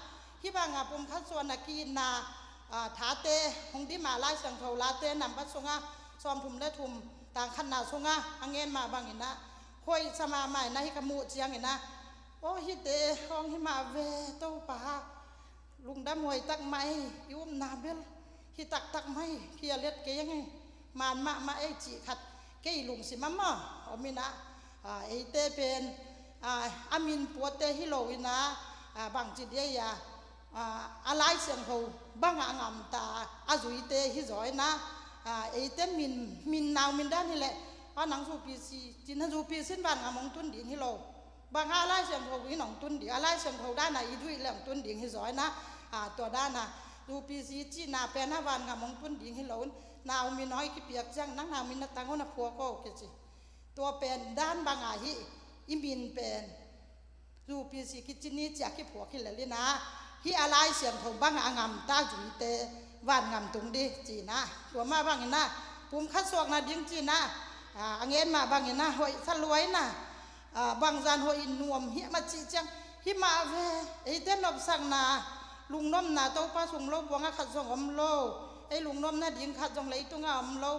hih bangah pumkhat suakna ki-itna, a, thate hong dim a Lai Siangtho Late nambat sungah sawmthum le thum tang khatna sungah a ngen mah bangin a hoih sa mahmah in a hih ka muh ciangin a, aw hihte hong hi mah ve Topa, lungdam huai tak mah ei, i upna bel hi taktak mah ei, kia liat kei ing ei, man mahmah ei cih khat kei lungsim ah maw om in a, a, eite pen, a, a min puatte hi lo in a, a, bangci dia a, a, a Lai Siangtho bangah a ngamta a zuite hi zaw in a, a, eite min, min nau min dan hi leh, a, nang zupi si, cin a zupi sin vangam hong tun ding hi lo. Bang a Lai Siangtho in hong tun ding, a Lai Siangtho dan a i zuih leh hong tun ding hi zaw in a, a, tua dan a zupi si cihna pen a vangam hong tun ding hi lo in, nau min hong i kipiak ciang nang nau min na tang hong na phuak aw kici. Tua pen dan bangah hih i min pen zupi si kici ni ci a kiphuak hi lel in a, hih a Lai Siangtho bangah a ngamta zuite vangam tung ding ci in a, tua mah bangin a pumkhat suakna ding ci in a, a, a ngen mah bangin a hoih sa lua in a, a, bangzah in hoih in nuam hiam a cih ciang, hi mah ve, eite nopsakna, lungnopna Topa sung lo buang a khat zong om lo, ei lungnopna ding khat zong leitungah om lo,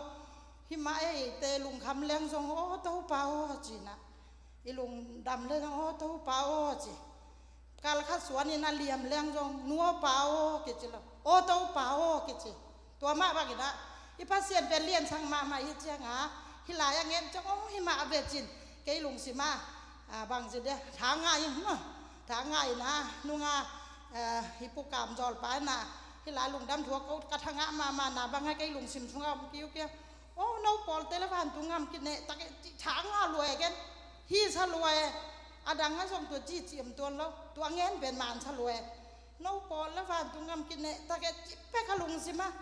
hi mah ei, eite lungkham leng zong aw Topa aw ci in a, i lungdam leng zong aw Topa aw ci. Kal khat suan in a liam leng zong nu aw pa aw kici lo, aw Topa aw kici. Tua mah bangin a i Pasian pen liansak mahmah hi ciang a, hih lai a ngen ciang aw hi mah ve cin kei lungsim ah, a, bangci dia tha ngai in maw, tha ngai in a nung a, a, hih Pu Kam Zawl pa in a hih lai lungdam thu a ko ka tha ngah mahmah na bang a kei lungsim sungah om kiukiu. Aw no pawlte le vantung gam kineh tak e ci tha ngah lua e ken. Hi sa lua e. A dang a zong tua ci ci om tuan lo, tua ngen pen man sa lua e. No pawl le vantung gam kineh tak e ci pek a lungsim ah,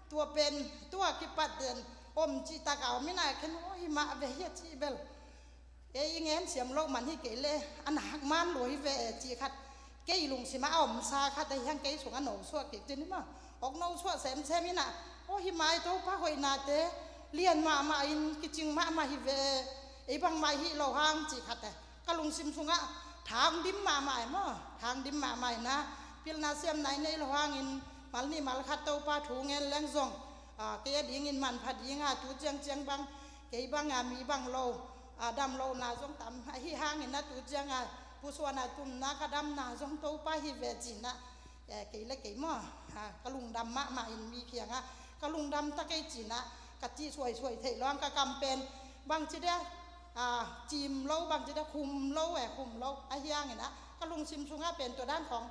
tua pen tua kipat den om ci tak a om in a ken aw hi mah ve hi a ci bel. Ei i ngen siam loh man hi kei le a nak man lua hi ve e cih khat kei lungsim ah a omsa khat ahi hang kei sungah no suah kik cin hi maw. Awk no suah semsem in a, aw hi mah ei Topa hoihnate lian mahmah in kicing mahmah hi ve e. Ei bangmah hih lo hang cih khat e ka lungsim sungah thang dim mahmah e maw, thang dim mahmah in a pilna siamna i nei lo hangin mal nih mal khat Topa thu ngen leng zong, a, kei a dingin manpha ding a tu ciangciang bang kei bang a mi bang lo, a, dam lohna zong tam ahi hangin a tu ciang a pusuan a tumna ka damna zong Topa hi ve cin a, e, kei le kei maw, a, ka lungdam mahmah in mi kiangah ka lungdam ta kei cin a ka cih suaisuai theih lo ang ka kam pen bangci dia, a, cim lo bangci dia khum lo e khum lo ahi hangin a ka lungsim sungah pen tua dan khawng,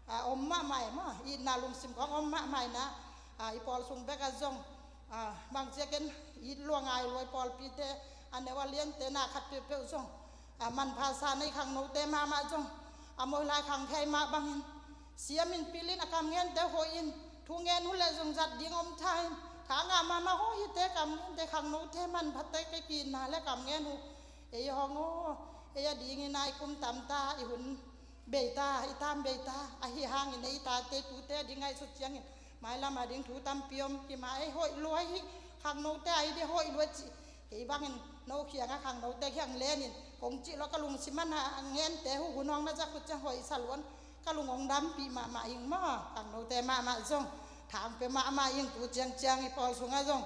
a, om mahmah e maw, itna lungsim khawng om mahmah in a, a, i pawl sung bek a zong, a, bangci a ken it lua ngai lua i pawlpite a neu a liante na khat peuhpeuh zong, a, manpha sa nei khangnote mahmah zong a mawi lai khang khei mah bangin siam in pil in a kam ngente hoih in thu ngen uh leh zong zat ding om tha in tha ngah mahmah aw hite kam ngente khangnote manphate kei ki-itna le kam ngen uh ei hong aw ei a dingin a i kum tam ta i hun bei ta, i tam bei ta, ahi hangin ei tate tute a ding ngaihsut ciangin mailam a ding thu tampi om hi mah ei hoih lua hi, khangnote a i ding hoih lua cih kei bangin no khiang a khangnote khiang lenin kong cih lo ka lungsim a na a ngente hu hun hong na zak khut ciang hoih sa luan ka lung hong dampih mahmah ing maw. Khangnote mahmah zong thangpia mahmah ing tu ciangciang i pawl sungah zong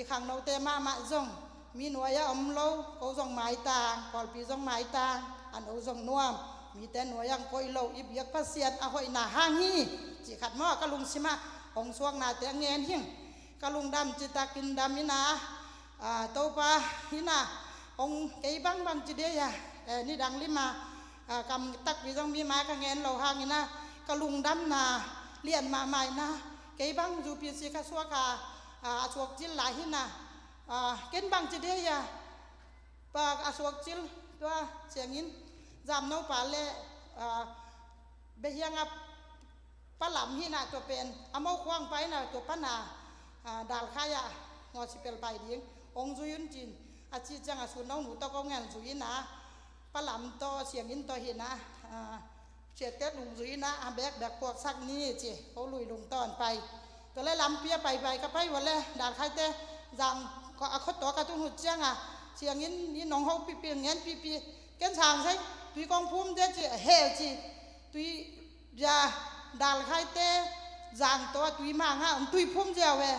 i khangnote mahmah zong mi nuai-ah om lo, ko zong maitang, pawlpi zong maitang, a no zong nuam, mite nuai-ah koih lo, i biak Pasian a hoihna hang hi, cih khat maw ka lungsimah hong suaknate a ngen hing. Ka lungdam citak in dam ina, a, Topa hina, hong kei bangbang ci dia, e, nidang lima, a, kam takpi zong mi mai ka ngen lo hang ina, ka lungdamna lian mahmah ina, kei bang zu pi si ka suak a, a, a suak cil lai hina, a, ken bang ci dia, pa a suak cil tua siangin zamno pa le, a, behiang a palam hina tua pen a mo khuang paina tua pana, a, dalkhai a ngawsipel pai ding hong zui un cin a ci ciang a sun no nu tawh ko ngen zui ina palam tawh siangin tawh hina, a, siatet nung zui ina a bekbek puaksak ni ci ko lui lung tawn pai. Tua le lampi a paipai ka pai ua le dalkhaite zang a khuatua ka tung hut cianga siangin i nong ho pipi ngen pipi ken sang sai tui kong phum de ci he ci tui bia dalkhaite zang tawh a tui manga om tui phum ziau e.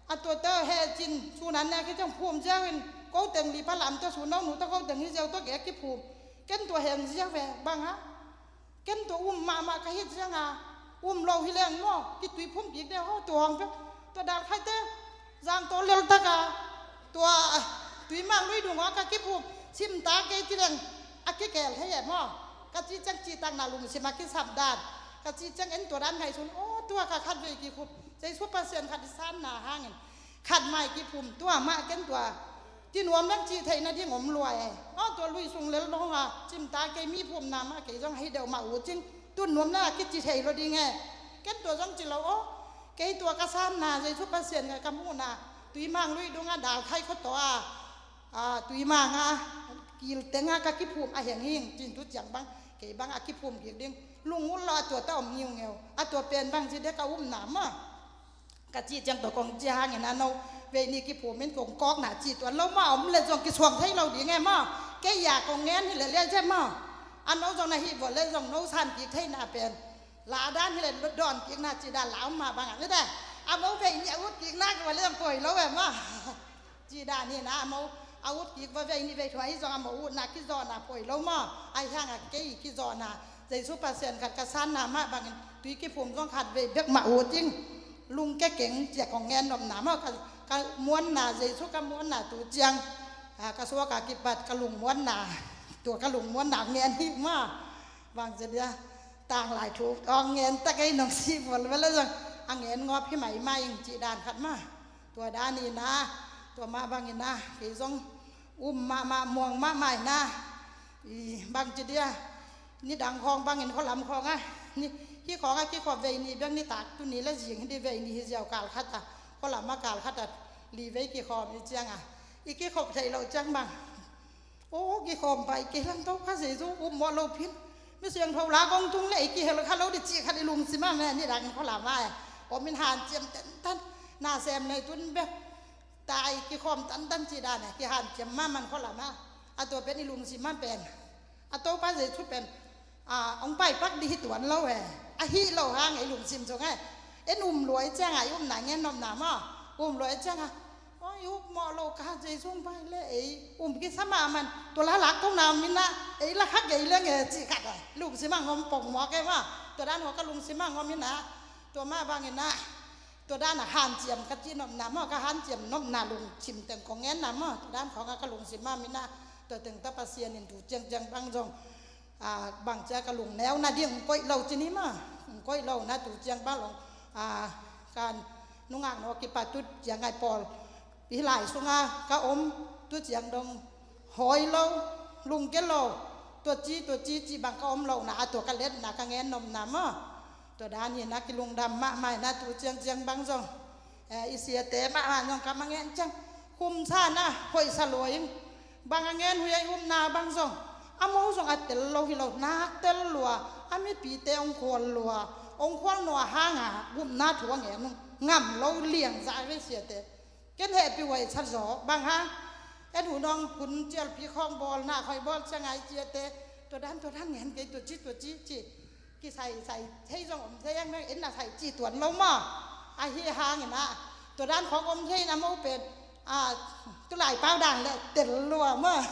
A tuate he cin sunan ne ki ciang phum ziau in ko teng li palam tawh sun no nu tawh ko teng hi ziau tawh gek ki phum ken tua heng ziau e bang ha. Ken tua um mahmah ka hit zianga um lo hi leng maw kitui phum kik de ho tua hong pe tua dalkhaite zang tawh lel taka tua tui mang lui dung a ka kiphum simta kei ti leng a kikel thei e maw. Ka ci ciang citakna lungsim a kisap dan ka ci ciang en tua dan ngaihsun aw tua ka khat vei kikhup Jesu Pasian khat i sanna hangin khat mai kiphum tua mah ken tua ti nuam leng ci theih nading om lua e. Aw tua lui sung lel dong a cimta kei mi phumna mah kei zong hei deuh mah uh cing tun nuam leng a kici thei lo ding e. Ken tua zong ci lo aw kei tua ka sanna Jesu Pasian ka ka muhna tui mang lui dong a dal khai khuataw a, a, tui mang a kil teng a ka kiphum a heng hing cin tu ciang bang kei bang a kiphum kik ding lungul lo a tua ta om ngiungeu a tua pen bang ci dek a umna mah. Ka cih ciang tua kong ci hangin a no vei ni kiphum in kong kawkna cih tua lo ma om le zong kisuang thei lo ding e maw. Kei a kong ngen hi le le ce maw. A no zong na hih vua le zong no san kik theihna pen la dan hi le dawn kikna cih dan la om ma bangah le da a mo vei ni a ut kikna kua le zong poi lo e maw. Cih dan hi na a mo a ut kik va vei ni vei thua hi zong a mo utna kizawhna poi lo maw. Ai hanga kei kizawhna Jesu Pasian khat ka sanna mah bangin tui kiphum zong khat vei bek mah ut ing. Lungke keng cia kong ngen nopna maw ka, ka muanna Jesu ka muanna tu ciang, a, ka suak a kipat ka lungmuanna tua ka lungmuanna ngen hi maw. Bang cia dia tanglai thu ong ngen ta kei nong si bol vele zong a ngen ngawp hi mai mai ing cih dan khat maw. Tua dan ina tua mah bang ina kei zong um mahmah muang mahmah ina i bang ci dia nidang khawng bangin khualam khawng a ni hi khawng a kikhop vei ni bek nitak tuni le zing hi di vei ni hi ziau kal khat a khualam a kal khat a li vei kikhawm i ciang a i kikhop theih loh ciang bang aw kikhawm pai kei lam to kha Jesu um mawh lo phin mi siangtho la kong tung le i kihel kha lo di cih khat i lungsim a me nidang khualam a e om in hanciam tentan na sem nei tun bek tai kikhawm tantan ci dan e kihanciam ma man khualam a a tua pen i lungsim a pen a Topa Jesu pen a ong pai pak di hi tuan lo e a hi lo hang e i lungsim sung e en um luai ciang a i umna ngen nopna maw um luai ciang a oi um mawh lo ka Jesu ong pai le ei um kisa ma man tua la lak tong na min a ei la khak ei leng e ci khat e lungsim a ngom pong mawk e maw tua dan hua ka lungsim a ngom in a tua ma bang in a Tua dan a hanciam ka ci nopna maw ka hanciam nopna lungsim teng kong ngenna maw tua dan khawng a ka lungsim a min a tua teng ta Pasian in tu ciangciang bang zong a bang cia ka lungneu nading koih lo ci ni maw koih lo na tu ciang bang long a kan nungak no kipa tu ciang ngai pawl hi lai sunga ka om tu ciang dong hawi lo lungke lo tua ci tua ci ci bang ka om lo na a tua ka letna ka ngen nopna maw Tua dan hi na kilungdam mahmah hi na tu ciangciang bang zong i siate mahmah zong ka mangen ciang humsa na hoihsa lua in bang a ngen hui a i upna bang zong a mo zong a tel lo hi lo nak tel lua a mipite ong khual lua ong khual nua hanga upna thu a ngen ngam lo liang za ve siate ken hehpih huai sa zaw bang hang En hun hong hun cialpi khawng bawl na khoi bawl ciang a i ciate tua dan tua dan ngen kei tua ci tua ci ci. Kisai sai thei zong om thei ang na en na sai ci tuan lo maw. Ahi hangin ah tua dan khawng om thei na mo pen a tulai pau dan le tel lua maw.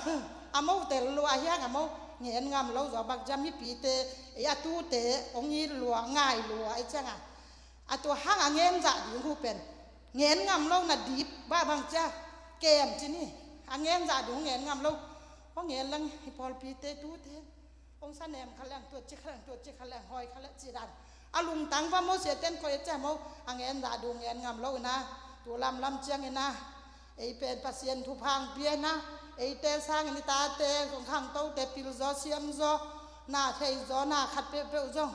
A mo tel lua ahi hang a mo ngen ngam lo zaw bang ciam hi pite ei a tute ong it lua ngai lua ei ciang a a tua hang a ngen zah ding hu pen ngen ngam lo na dip bah bang cia kem ci ni. A ngen zah ding ngen ngam lo. Hong ngen lang hi pawlpite tute hong sanem kha leng tuat ci kha leng tuat ci kha leng hoi kha leng ci dan a lungtang va mo siaten koih a cia mo a ngen zah ding ngen ngam lo ina tu lamlam ciang ina ei pen Pasian thupha ang pia ina eite sangin i tate kong khangtote pil zaw siam zaw na thei zaw na khat peuhpeuh zong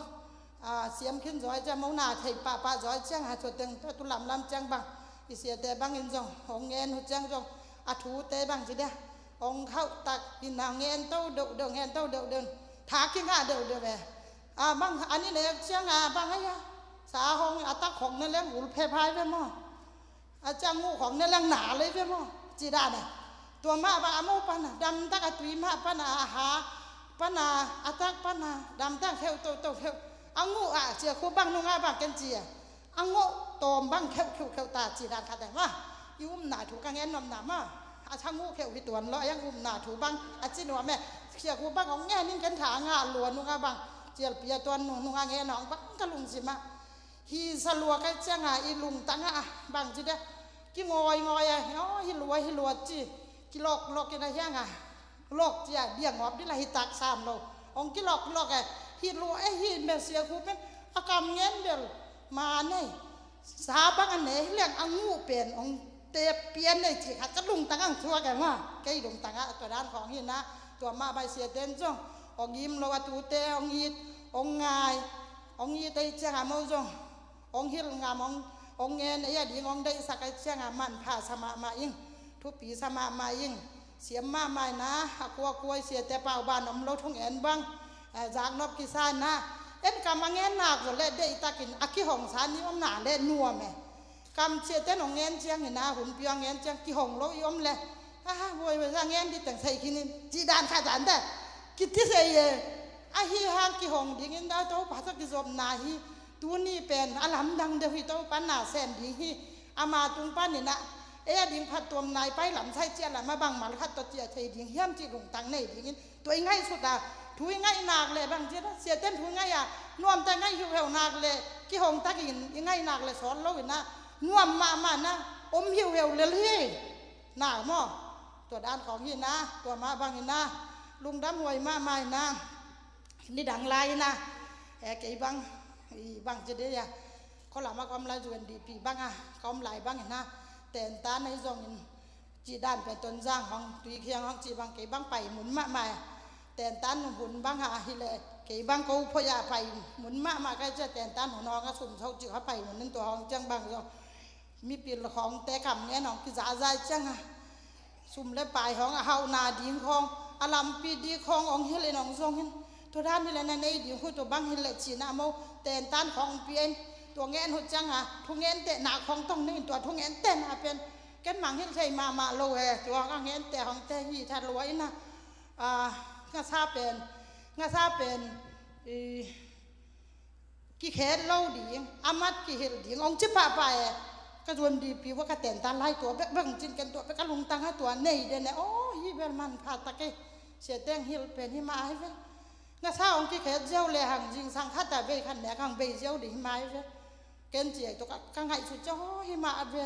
a siam khin zaw i ciang mo na thei pahpah zaw i ciang a tua teng tua tu lamlam ciang bang i siate bangin zong hong ngen hu ciang zong a thute bang ci dia hong khauh tak in a ngen to deuh deuh ngen to deuh deuh tha kingah deuh deuh ve. A bang an i nek ciang a bang aia sa hong a tak hong na leng ul phe phai ve maw. A ciang nguh khawng ne leng na lei ve maw ci dan e. Tua mah bang a mo pan a damtak a tui mah pan a a ha pan a a tak pan a damtak kheuh to to kheuh a nguh a cia khu bang nung a bang ken ci e. A nguh tawm bang kheuh kheuh kheuh ta ci dan khat e ma. I umna thu ka ngen nopna ma a sa nguh kheuh hi tuan lo a yang umna thu bang a ci nuam e. Cia khu bang ong ngen in ken tha a ngah lua nung a bang cialpi a tuan nung nung a ngen ong bang ka lungsim a. Hi sa lua kai cianga i lungtanga a bang ci de kingawi ngawi a hi lua hi lua ci kilok lok in a hianga lok cia bia ngawp dila hi tak sam lo ong kilok lok e hi lua e hi mesia khu pen a kam ngen bel ma nei sa bang a nei hi liang a ngu pen ong te pian nei ci khat ka lungtang ang thuak e ma kei lungtanga tua dan khawng hi na tua ma bai sia ten zong ong im lo a tute ong it ong ngai ong it ei cianga mo zong ong hilh ngam ong ong ngen ei a ding ong deihsak ei cianga manpha sa mahmah ing thupi sa mahmah ing siam mahmah ina a kuakua i siate pau ban om lo thungen bang zaknop kisa ina en kam a ngen nak zo le deihtakin a kihong sa ni om na le nuam e kam ciate nong ngen ciang ina hun pia ngen ciang kihong lo i om le aha buai buai sa ngen di teng sei kinin ci dan kha dan de kiti sei e ahi hang kihong dingin da to pa sa kizopna hi tuni pen a lamdang deuh hi to pan na sem ding hi ama tung panin ah ei a ding phat tuam nai pai lam sai cia lam a bang mal khat to cia thei ding hiam ci lungtang nei dingin tua i ngaihsut a thu i ngaih nak le bang cia siaten thu i ngaih a nuam ta ngaih hiuheu nak le kihong takin i ngaih nak le sawt lo in ah nuam mahmah na om hiuheu lel hi na maw tua dan khawng hi na tua mah bang in ah lungdam huai mahmah in ah nidang lai ina e kei bang i bang ci dei a kholama ka om lai zuan dihpi bang a ka om lai bang ina tentan ei zongin ci dan pen tonzang hong tuikhiang hong ci bang kei bang pai mun mahmah e tentan hun bang a hileh kei bang ko phoih a pai mun mahmah kai cia tentan hun hong a sum so ci kha pai mun in tua hong ciang bang zong mipil khawngte kam ngen hong kizahzah cianga sum le pai hong a hauhna ding khawng a lampi ding khawng hong hilh in hong zong in tua dan hileh na nei ding hu tua bang hileh cina mo tentan khawng hong pia in tua ngen hu cianga thungen tehna khawng tong nei in tua thungen tehna pen ken mang hilh thei mahmah lo he tua hong a ngen teh hong te hi that lua ina ngasa pen ngasa pen i kikhet lo ding a mat kihilh ding ong ci pahpah e ka zuan dihpi va ka tentan lai tua bek bek ong cin ken tua bek a lungtang a tua nei den e aw hi bel manpha tak e sia teng hilh pen hi mah ai ve ngasa ong kikhet ziau le hang zingsang khat a bei khat nek hang bei ziau ding hi mah ai ve ken ci ai tua ka ngaihsut cia aw hi mah ai ve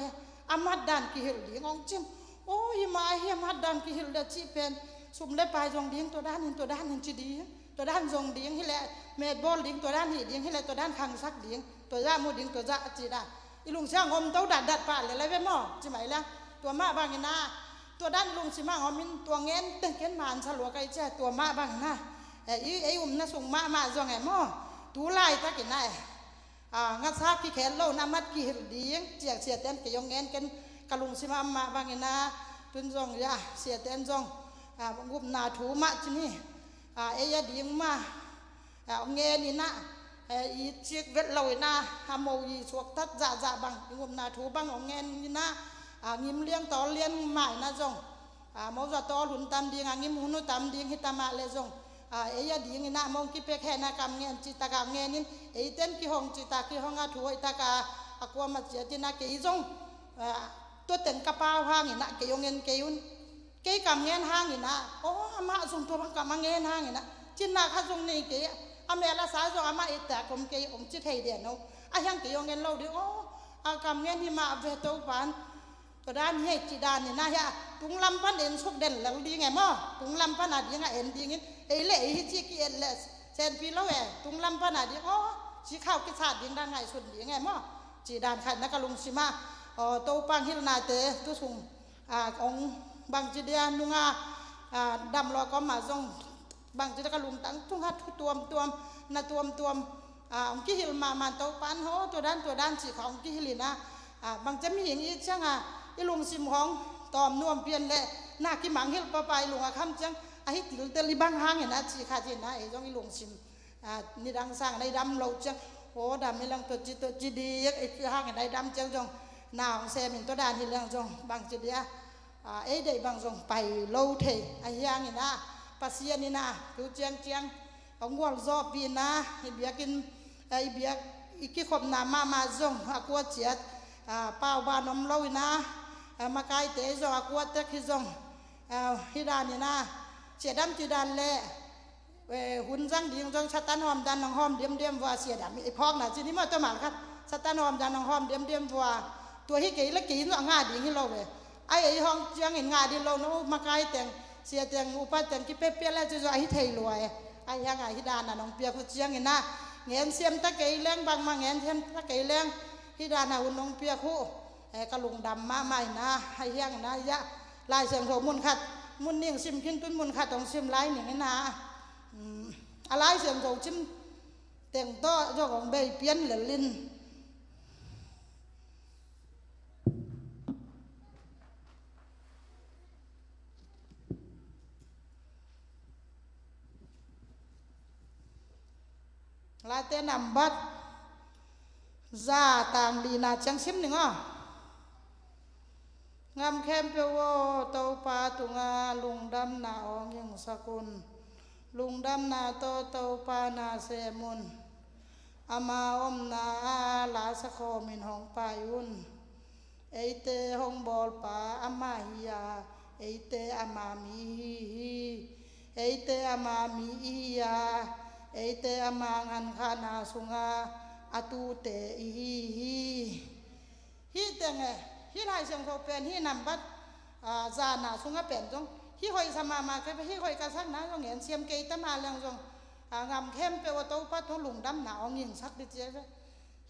a mat dan kihilh ding ong cin aw hi mah ai hi a mat dan kihilh le cih pen sum le pai zong ding tua dan hin tua dan hin ci ding tua dan zong ding hileh metbawl ding tua dan hih ding hileh tua dan khangsak ding tua zah mu ding tua zah a ci dan i lungsiang om to datdat pah le le ve maw ci mai le tua mah bangin ah tua dan i lungsim ah om in tua ngen teng ken man sa lua kai cia tua mah bangin ah ei ei umna sung mahmah zong e maw tu laitakin ah e ngasa kikhet lo na mat kihilh ding ciak siaten kei ong ngen ken ka lungsim ah mah bangin ah tun zong ya siaten zong gupna thu mah ci ni ei a ding mah ngen in ah i cik vet lo in ah a mo i suaktat zahzah bang i ngupna thu bang ong ngen in ah ngim liang tawl lian mah in ah zong A, mo zua tawl hun tam ding, a ngim hun uh tam ding hi ta mah le zong, a, ei a dingin ah mong kipek hen a kam ngen cih tak a ngen in, ei ten kihong cih tak kihong a, thu hoih tak a, a kuamah ciat in ah kei zong, a, tua teng ka pau hangin ah kei hong en kei un. Kei kam ngen hangin ah, aw, amah zong tua bang kam a ngen hangin ah, cinna kha zong nei kei, a mel a sa zong amah et tak om kei, om ci thei den o. A hiang kei hong en lo ding, aw, a kam ngen hi mah ve Topan. Tua dan hi hei cih dan in ah hiah, tunglam pan en suk den lel ding e maw? Tunglam pan a ding a en dingin, ei le ei hi ci ki et le senpi lo e, tunglam pan a ding, aw, ci khau kisat ding dan ngaihsun ding e maw? Cih dan khat na ka lungsim ah, aw, Topa hong hilhnate, tu sung, a, ong bangci dia nunga, a, dam lo a kawm ah zong, bangci dia ka lungtang tungah thu tuamtuam, na tuamtuam, a, hong kihilh mahmah Topan haw, tua dan, tua dan cih kha hong kihilh in ah, a, bangci mihing i ciang a, i lungsim hong tawm nuam pian le, na kimang hilh papa i lung a kham ciang, a hi tiltel i bang hangin ah cih kha cih na, ei zong i lungsim, a, nidang sang na i dam lo ciang, aw, dam i lang tua ci, tua ci dik, ei cih hangin a i dam ciang zong, na hong sem in tua dan hi leng zong, bangci dia, a, ei deih bang zong pai lo thei, a hiangin ah, Pasian in ah, tu ciang ciang, a ngual zawpi in ah, i biakinn, a, i biak, i kikhopna mahmah zong, a kua ciat, a, pau ban om lo in ah, a, makaite zong, a kua tek hi zong, a, hi dan in ah, sia dam ci dan le, eh, hun zang ding zong Satan hawm dan nong hawm diamdiam vua sia dam, i phawkna ci ni maw tua mal khat. Satan hawm dan nong hawm diamdiam vua. Tua hi kei le kei in zong a ngah ding hi lo ve. A ei hong ciangin ngah ding lo, no makai teng, sia teng, upa teng, kipepia le ci zong a hi thei lua e. A hiang a hi dan a nong piak uh ciangin ah, ngen siam ta kei leng, bangmah ngen siam ta kei leng, hi dan a hun nong piak uh. Eh, ka lungdam mahmah in ah, a hiang in ah, ya, Lai Siangtho mun khat, mun ning sim khin tun mun khat hong sim lai ning in ah, um, a Lai Siangtho cim teng tawh zong hong bei pian lel in. Late nambat za tang lina ciang sim ning aw. Ngam khempeuh aw, Topa tunga lungdamna hong hingsak un. Lungdamna tawh Topa na sem un. Ama omna ah la sa khawmin hong pai un. Eite hong bawlpa ama hi a, eite ama mi hi hi. Eite ama mi i hi a, eite ama ngankhahna sunga a tute i hi hi. Hih teng e, hih Lai Siangtho pen hih nambat, a, zana sunga pen zong hih hoih sa mahmah kei ve, hih hoih ka sakna zong ngen siam kei ta mah leng zong, a, ngam khempeuh a Topa tung lungdamna hong hingsak dih ci ve.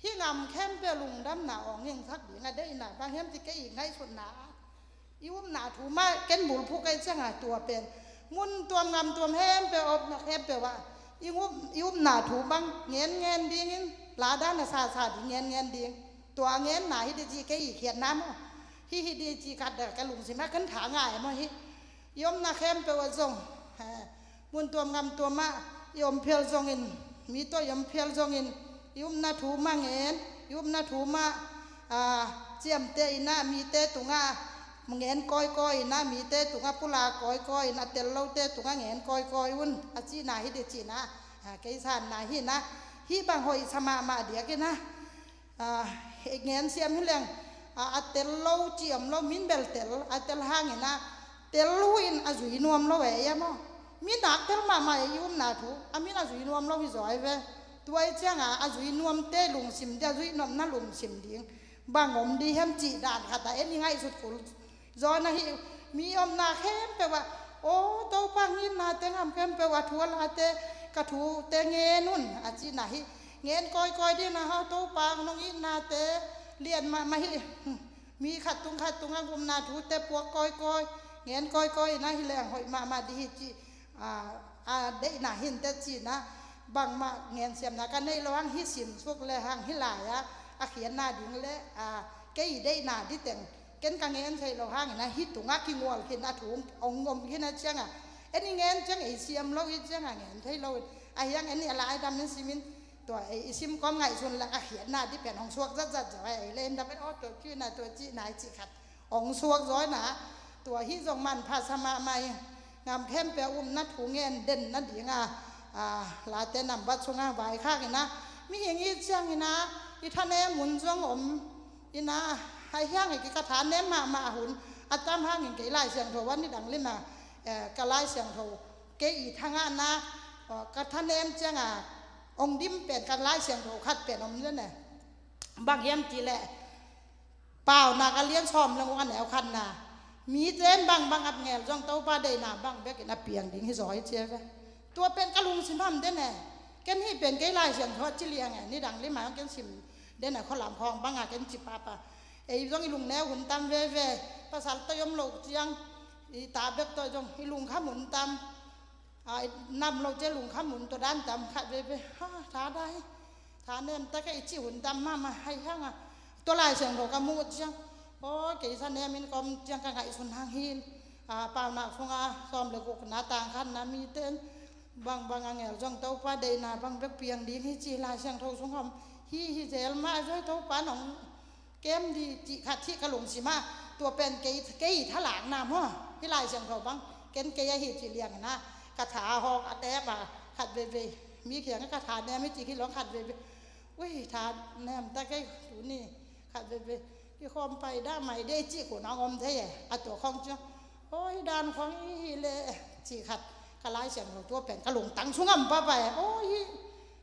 Hih ngam khempeuh lungdamna hong hingsak ding a deihna bang hiam ci kei i ngaihsutna. I upna thu mah ken bulphuh kei cianga tua pen mun tuam ngam tuam khempeuh, upna khempeuh ah i up, i upna thu bang ngen ngen dingin, lada na sa sa ding ngen ngen ding. Tua ngenna hi dih ci kei i khiatna maw. Hih hi dih ci khat dah ka lungsim ah kan tha ngai maw hih. I omna khempeuh ah zong, he, mun tuam ngam tuam ah i om phial zongin, mi tawh i om phial zongin, i upna thu mah ngen, i upna thu mah, a, ciamteh in ah mite tungah ngen kawikawi in ah, mite tungah pulak kawikawi in ah, tel lote tungah ngen kawikawi un a cihna hi dih cihna, a, kei sanna hi na, hih bang hoih sa mahmah diak in ah. A, ngen siam hi leng, a, a tel lo ci om lo, min bel tel, a tel hangin ah, tel hu in a zui nuam lo e, ia maw? Min a tel mahmah e, i upna thu, a min a zui nuam lo hi zaw e ve. Tua i cianga, a zui nuamte lungsim ding, a zui nuamna lungsim ding. Bang om dih hiam cih dan khat a, en i ngaihsut kul. Zawn ahi, mi omna khempeuh ah, aw, Topa hong itnate ngam khempeuh ah, thu a late, ka thute ngen un, a cihna hi. Ngen kawikawi dih na hau, Topa nong itnate lian mahmah hi. Mi khat tung khat tungah gupna thute puak kawikawi, ngen kawikawi in ah hi leng hoih mahmah dih hi cih, a, a deihna hi inteh cihna, bangmah ngensiamna ka neih lo hang hih simsuk le hang hih lai-ah a khiatna ding le, a, kei i deihna dih teng ken ka ngen theih loh hangin ah hih tungah kingual khin a thu hong om khin a ciangah, en i ngen ciang ei siam lo i ciangah ngen thei lo in, a hiang en i a laidam in simin tua ei i sim kawm ngaihsun lak a khiatna dih pen hong suak zatzat zaw a, ei le en dam en aw tua cihna tua cihna i cih khat hong suak zaw in ah, Tua hi zong manpha sa mahmah hi. Ngam khempeuh umna thu ngen den nadinga, a, Late nambat sunga vaikhak ina, mihing i ciang ina, i thanem hun zong om ina, hai hiang i ka thanem mahmah hun a tam hangin kei Lai Siangtho a nidang lima, eh, ka Lai Siangtho kei i thangahna, eh, ka thanem cianga ong dim pen ka Lai Siangtho khat pen om le ne. Bang hiam ti leh, Paunak a lian sawm le nguk a neu khatna, mite in bangbang a ngel zong Topa deihna bang bekin a piang ding hi zaw hi ci a ve. Tua pen ka lungsim ham den e. Ken hih pen kei Lai Siangtho a ci liang e, nidang lima ong ken sim den e, khualam khawng banga ken ci papa. Ei zong i lungneu hun tam veve, pasal tawh i om loh ciang, i ta bek tawh zong i lungkham hun tam. A, i nam lo cia lungkham hun tua dan tam khat veve. Ha, tha dai. Thanem tak e i cih hun tam mahmah hai hanga. Tua Lai Siangtho ka muh ciang, aw, kei thanem in ka om ciang ka ngaihsun hang hi in. A, Paunak sunga sawm le gukna tang khatna, mite in bangbang a ngel zong Topa deihna bang bek piang ding hi ci Lai Siangtho sung om. Hi hi zel mah zoi, Topa nong kem di cih khat hi ka lungsim ah. Tua pen kei, kei thalakna maw. Hih Lai Siangtho bang ken kei ahi cih liang ina, ka tha hawk a tep a khat veve. Mi kiangah ka thanem i cih hi lo khat veve. Ui, thanem ta kei tuni khat veve. Kikhawm pai dah mai dei cih kun ang om thei e. A tua khawng ciang, aw, hih dan khawng i hi le cih khat ka Lai Siangtho tua pen ka lungtang sung om papa e. Aw, hih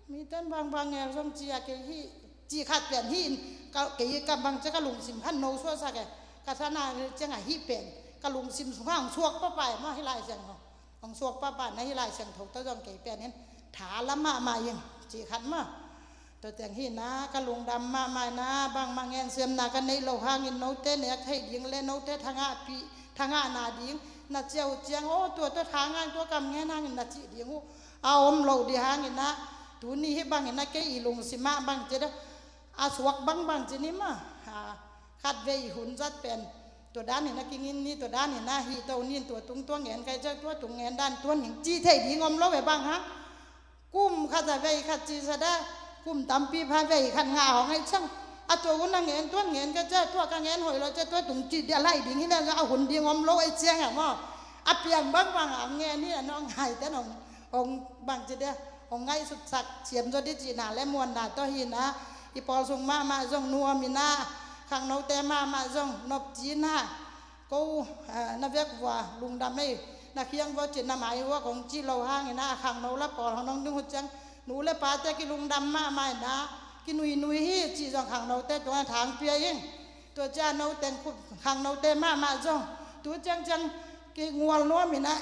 mite in bangbang ngel zong ci a kei hih cih khat pen hi in, ka, kei ka bang cia ka lungsim khan no suaksak e. Ka thana cianga hih pen ka lungsim sungah hong suak papa e maw, hih Lai Siangtho. Hong suak papa na hih Lai Siangtho tawh zong kei pen in tha la mahmah in cih khat maw. Tua ciang hi na ka lungdam mahmah ina, bangmah ngensiamna ka neih loh hangin note nek theih ding le note thangahpih, thangahna ding na ciah uh ciang, aw, tua tua tha ngai, tua kam ngen hangin na cih ding uh a om loh dih hangin ah, tuni hih bangin ah kei i lungsim ah bang ci dah, a suak bangbang ci ni maw. A, khatvei hun zat pen tua dan in ah kingin ni, tua dan in ah hih to ni, tua tung tua ngen kai ciah, tua tung ngen dan tua ning ci thei ding om lo ve bang hang. Kum khat a vei khat ci sa dah, kum tampi pha vei khat ngah hong aih ciang, a tua hun a ngen, tua ngen kai ciah, tua ka ngen hoih lo ciah, tua tung ci dih a laih ding hi na, a hun ding om lo aih ciang a maw. A piang bangbang a ngen hi a, nong ngaihte nong, hong bang ci dih, hong ngaihsutsak siam zaw dih cihna le muanna tawh hi na. I pawl sung mahmah zong nuam in ah, khangnote mahmah zong nopci in ah, ko, ah, na vek vua lungdam ei, na khiang vua cih na mai vua kong cih lo hangin ah, a khangno la pawl hong nong ding uh ciang, nu le pate kilungdam mahmah in ah, kinuinui hi cih zong khangnote tungah thang pia ing. Tua ciang no teng khut khangnote mahmah zong tu ciangciang kingual nuam in ah,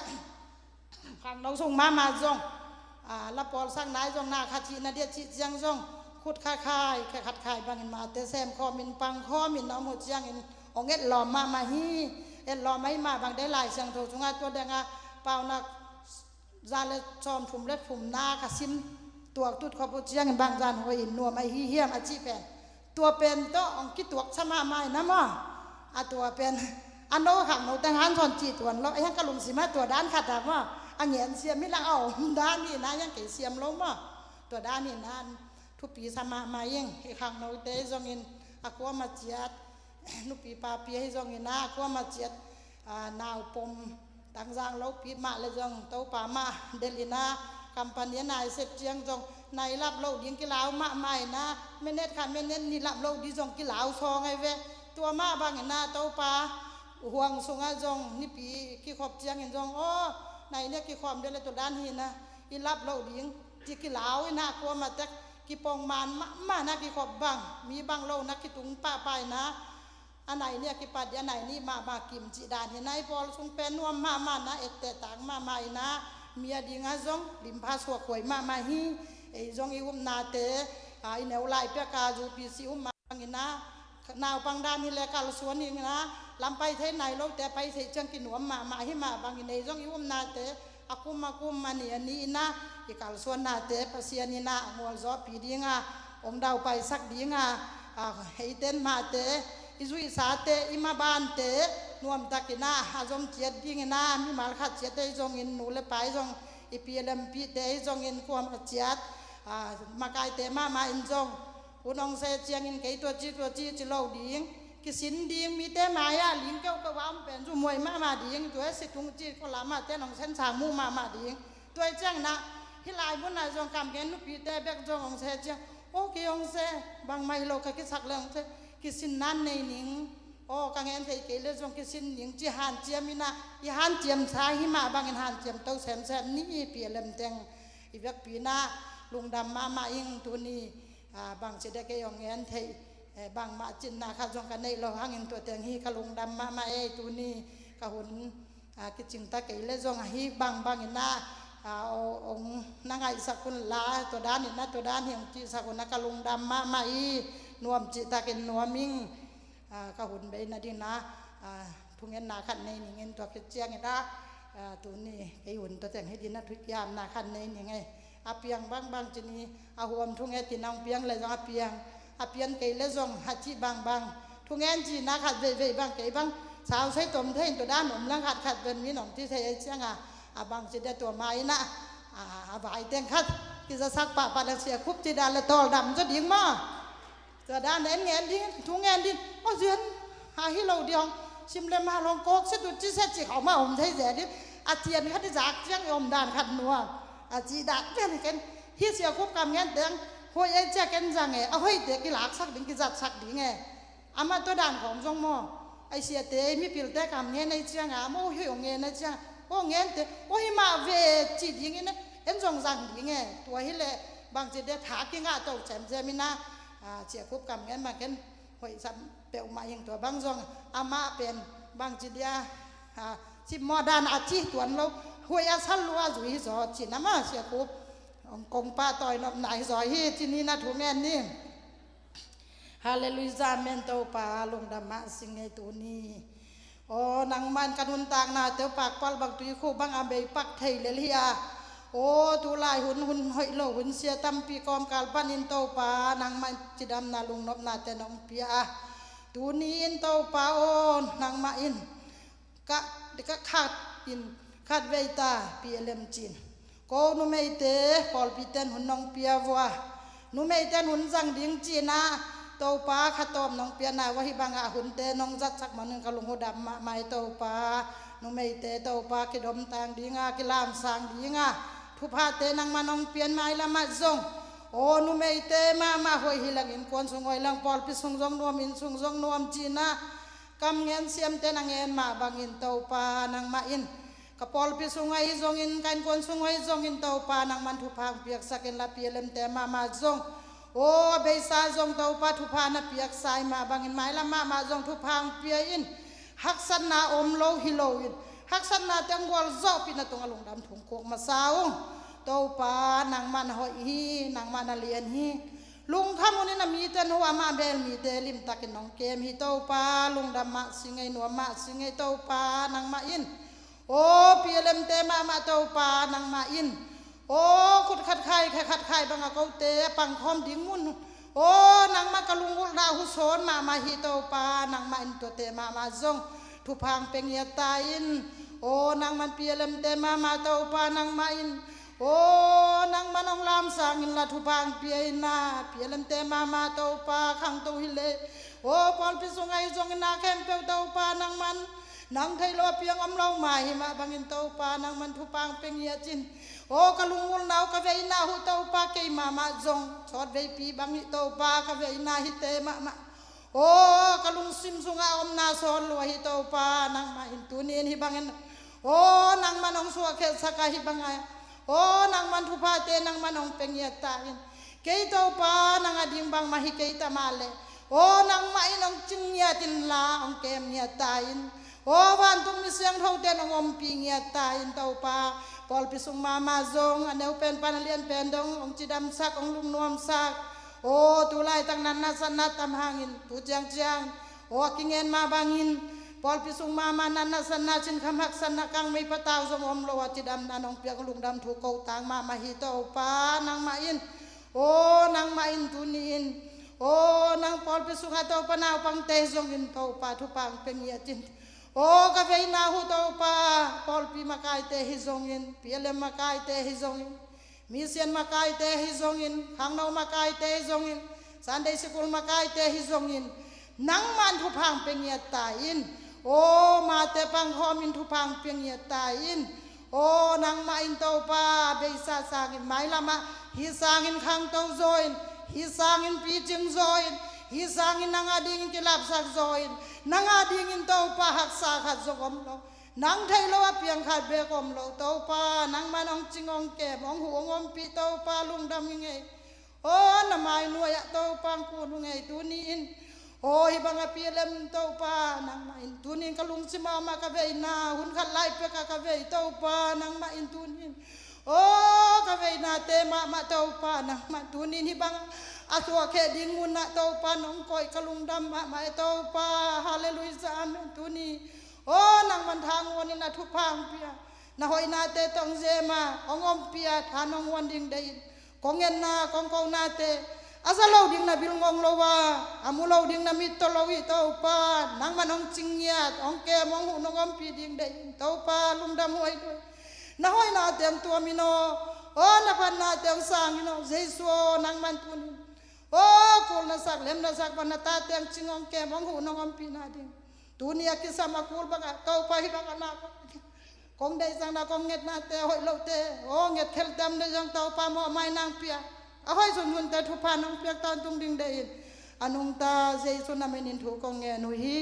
khangno sung mahmah zong, a, la pawlsak nai zong na khat cihna dih a cih ciang zong khut khat khai, khe khat khai bangin mahte sem khawmin, pang khawmin na om uh ciangin hong etlawm mahmah hi. Etlawm ahi mah bang dei Lai Siangtho sungah tua dengah Paunak za le sawmthum le thumna ka sim tuak tutkhop uh ciangin bang zan hoih in nuam ahi hiam a cih pen, tua pen tawh hong kituaksa mahmah in ah maw. A tua pen a no khangnote hang sawn cih tuan lo, a hiang ka lungsim ah tua dan khat ah maw, a ngen siam hi lah a om dan hi na, hiang kei siam lo maw. Tua dan hi na, thupi sa mahmah ing. I khangnote zongin a kuamah ciat, nupi papi ahi zongin ah a kuamah ciat, a, naupom tangzang lopi mah le zong Topa mah delh in ah, company a nai sep ciang zong nai lap loh ding kilau mahmah in ah, minute khat minute nih lap loh ding zong kilau sawng ahi ve. Tua mah bangin ah Topa huang sungah zong nipi kikhop ciangin zong, aw, nai nih a kikhawm dih le tua dan hi na, i lap loh ding ci kilau in ah, kuamah tek kipong man mahmah na kikhop bang, mi bang lo na kitung pahpah in ah, a nai nih a kipat dih a nai nih mahmah kim cih dan hi na. I pawl sung pen nuam mahmah na, etteh tak mahmah in ah, mi a dingah zong limpha suak huai mahmah hi. Ei zong i upnate, a, i neu lai pek a U P C um mah bangin ah, naupang dan hi le kalsuan in ah, lam pai thei nai lote pai thei ciang kinuam mahmah hi mah bangin ei zong i upnate a kum a kum, a ni a ni in ah, i kalsuannate Pasian in ah a ngualzawhpih ding a, hong daupaisak ding a, a, eite in mahte, i zuihsate, i mabante nuamtak in ah a zom ciat ding in ah, mimal khat ciat ahi zongin, nu le pa ahi zong, i pi lempi te ahi zongin, kuamah ciat, a, makaite mahmah in zong, hun hong se ciangin kei tua ci tua ci ci lo ding, kisin ding, mite mai-ah ling keuhkeuh a om pen zumhuai mahmah ding, tua hi si tung ci khualam ah ten hong sen sang muh mahmah ding. Tua hi ciangin ah hih lai munah zong kamgen nupite bek zong hong se ciang, aw kei hong se, bangmah hi lo ka kisak le hong se, kisin nan nei ning. Aw ka ngen thei kei le zong kisin ning ci hanciam in ah, i hanciamsa himah bangin hanciam to semsem ni, Pi Lem teng i vekpi in ah lungdam mahmah ing. Tuni bangci dia kei hong ngen thei, bangmah cinna khat zong ka neih lo hangin tua teng hi ka lungdam mahmah ei. Tuni ka hun kicingta kei le zong ahi bangbang in ah hong na ngaihsak un la, tua dan in ah tua dan hi hong cihsak un ah ka lungdam mahmah hi. Nuam cihtakin nuam ing. Ka hun bei nading in ah thungetna khat nei ning in, tua khit ciangin ah tuni kei hun tua teng hi ding in ah thukiamna khat nei ning ei. A piang bangbang ci ni, a huam thunget in hong piang le zong a piang, a pian kei le zong a cih bangbang thungen cihna khat veivei bang kei bang sau sei tom thei in, tua dan om lang khat khat ven min hong ci thei ei ciang a, a bangci dia tua ma in ah a vai teng khat kizasak pahpah le sia khup ci dan le tawldam zaw ding maw? Tua dan en ngen ding, thu ngen ding, aw zian a hi lo ding hong sim le ma long kawk se tu ci se ci khau ma om thei ze ding. A cian khat i zak ciang i om dan khat nuam a ci dan pen ken hi sia khup kam ngen teng, hoih ei cia ken zang e, a hoihte kilaksak ding, kizatsak ding e. Amah tua dan khawng zong maw, a siate mipilte kam ngen ei ciang a, maw hoih hong ngen ei ciang a, aw ngente aw hi mah ve ci ding in en zong zang ding e. Tua hi leh bangci dia tha kingah to cemcem in ah cia khup kam ngen bang ken hoih sam peuhmah ing. Tua bang zong amah pen bangci dia cimawh dan a ci tuan lo, hoih a sal lua zui hi zaw ci na ma sia khup hong kong pah tawi nopna hi zaw hi ci ni na thu ngen ni. Halleluijah, amen. Topa lungdam mah sing ei tuni. Aw nangmah in ka nuntakna teu pakpal bang tuikhu bang a bei pak thei lel hi a, aw tulai hun hun hoih lo hun sia tampi kawmkal panin Topa nangmah in cidamna lungnopna te nong pia a, tuni in Topa aw nangmah in ka, ka khat in khat vei ta Pi Lem cin ko numeite pawlpiten hun nong pia vua, numeiten hun zang ding cin ah Topa khatawm nong piana vua hi bang a hunte nong zatsak manin ka lungdam mahmah ei Topa. Numeite Topa kidomtang ding a kilamsang ding a thuphate nangmah nong pian mailam ah zong aw numeite mahmah hoih hi lang innkuan sung hoih lang pawlpi sung zong nuam inn sung zong nuam cin ah kam ngen siamte na ngen mah bangin Topa nangmah in ka pawlpi sung ahi zongin ka innkuan sung ahi zongin Topa nangman thupha hong piaksak in la Pi Lemte mahmah zong aw a beisa zong Topa thupha na piaksa hi mah bangin mailam mahmah zong thupha hong pia in. Haksatna om lo hi loin haksatna teng gualzawhpih na tungah lungdam thungkuk masa ung. Topa nangmah na hoih hi, nangmah na lian hi. Lungkham hunin a mite nuamah bel mite limtakin nong kem hi Topa, lungdam mah sing ei, nuam mah sing ei Topa nangmah in. Aw Pi Lemte mahmah Topa nangmah in. Aw khut khat khai khe khat khai bang a kote a pangkhawm ding mun aw nangmah ka lungulhna husawn mahmah hi Topa nangmah in tuate mahmah zong thupha hong pia ngiat ta in. Aw nangman Pi Lemte mahmah Topa nangmah in. Aw nangman hong lamsang in la thupha hong pia in na Pi Lemte mahmah Topa khangto hi leh aw pawlpi sung ahi zongin na khempeuh Topa nangman nang theih lo a piang om lo mah hi mah bangin Topa nangman thupha hong pia ngiat in. Aw ka lungulhna uh ka veina uh Topa kei mahmah zong sawt veipi bang hi Topa ka veina hite mahmah. Aw ka lungsim sungah omna sawn lua hi Topa nangmah in tuni in hi bangin aw nangman hong suahkhelhsak a hi bang a aw nangman thuphate nangman hong pia ngiat ta in. Kei Topa nang a ding bangmah hi kei ta mah leh aw nangmah in hong cing ngiat in la hong kem ngiat ta in. Aw vantung mi siangthote in hong ompih ngiat ta in Topa. Pawlpi sung mahmah zong a neu pen pan a lian pen dong hong cidamsak hong lungnuamsak. Aw tu laitak natna satna tam hangin tu ciangciang aw a kingen mah bangin pawlpi sung mahmah natna satna sinkham haksatna kangmei patau zong om lo a cidamna nong piak lungdam thu ko tang mahmah hi Topa nangmah in. Aw nangmah in tuni in aw nang pawlpi sungah Topa naupangte hi zongin Topa thupha hong pia ngiat in. Aw ka veina uh Topa pawlpi makaite hi zongin Pi Lem makaite hi zongin Misian makaite hi zongin khangno makaite hi zongin Sunday School makaite hi zongin Nangmah in thupha hong pia ngiat ta in. Aw, mate pangkhawm in thupha hong pia ngiat ta in. Aw, nangmah in Topa, beisa sangin mailamah hih sangin khangto zaw in, hih sangin picing zaw in, hih sangin nang a dingin kilapsak zaw in, nang a dingin Topa haksa khat zong om lo. Nang theih loh a piang khat beek om lo Topa, nangmah in hong cing hong kem, hong huh hong ompih Topa, lungdam ing ei. Aw, na mai nuai-ah Topa hong kun ung ei tuni in. Aw, hih bang a P L M Topa, nangmah in tuni in ka lungsim ah mah ka veina, hun khat lai pek a ka vei Topa, nangmah in tuni in. Aw, ka veinate mahmah Topa, nangmah tuni in hih bang a suahkhia ding munah Topa nong koih ka lungdam mahmah ei Topa. Halleluiah, amen. Tuni, aw, nangmah in thanguan in a thupha hong pia, na hoihnate tawh hong zem a, hong ompih a, tha nong uan ding deih in. Kong ngetna, kong konate a za lo ding na bil ngong lo a, a mu lo ding na mit tawh lo hi Topa, nangmah in hong cing ngiat, hong kem, hong huh, nong ompih ding deih in Topa, lungdam huai lo. Na hoihnate hong tuam in aw, aw, na phatnate hong sang in aw, Jesu aw, nangmah in tuni in. Aw, kul na sak, lem na sak bang na tate hong cing hong kem, hong huh, nong ompih nading. Tuni a kisam a kul bangah Topa hih bangah na kong deih zang na kong ngetnate, a hoih lohte, aw, ngetkhelhte om deih zang Topa mawhmai nang pia. A hoih sunsunte thupha nong piak tawntung ding deih in. A nungta Jesu na min in thu kong ngen uh hi.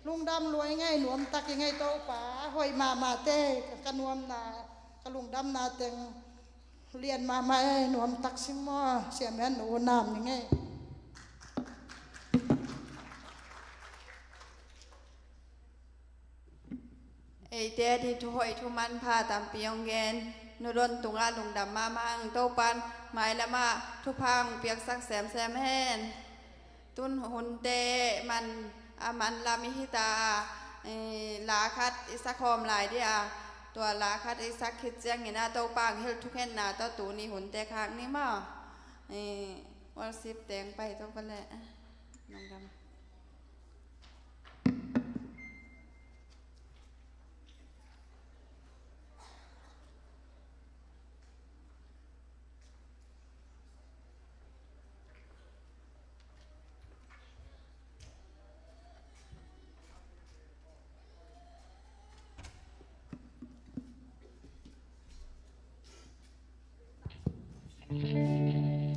Lungdam lua ing ei, nuamtak ing ei Topa, a hoih mahmahte, ka nuamna, ka lungdamna teng lian mahmah ei, nuamtak sing maw, siamen nu nam ning ei. Eite a di thuhoih thumanpha tampi hong gen, nu Don tungah lungdam mahmah ang, Topan mailamah thupha hong piaksak semsem hen. Tun hunte man a man lam i hita a, eh, la khat i sakhawm lai dia, tua la khat i sak khit ciangin a Topa hong hilh thukhenna tawh tuni hunte khak ni maw. Eh, worship teng pai Topa leh. Lungdam.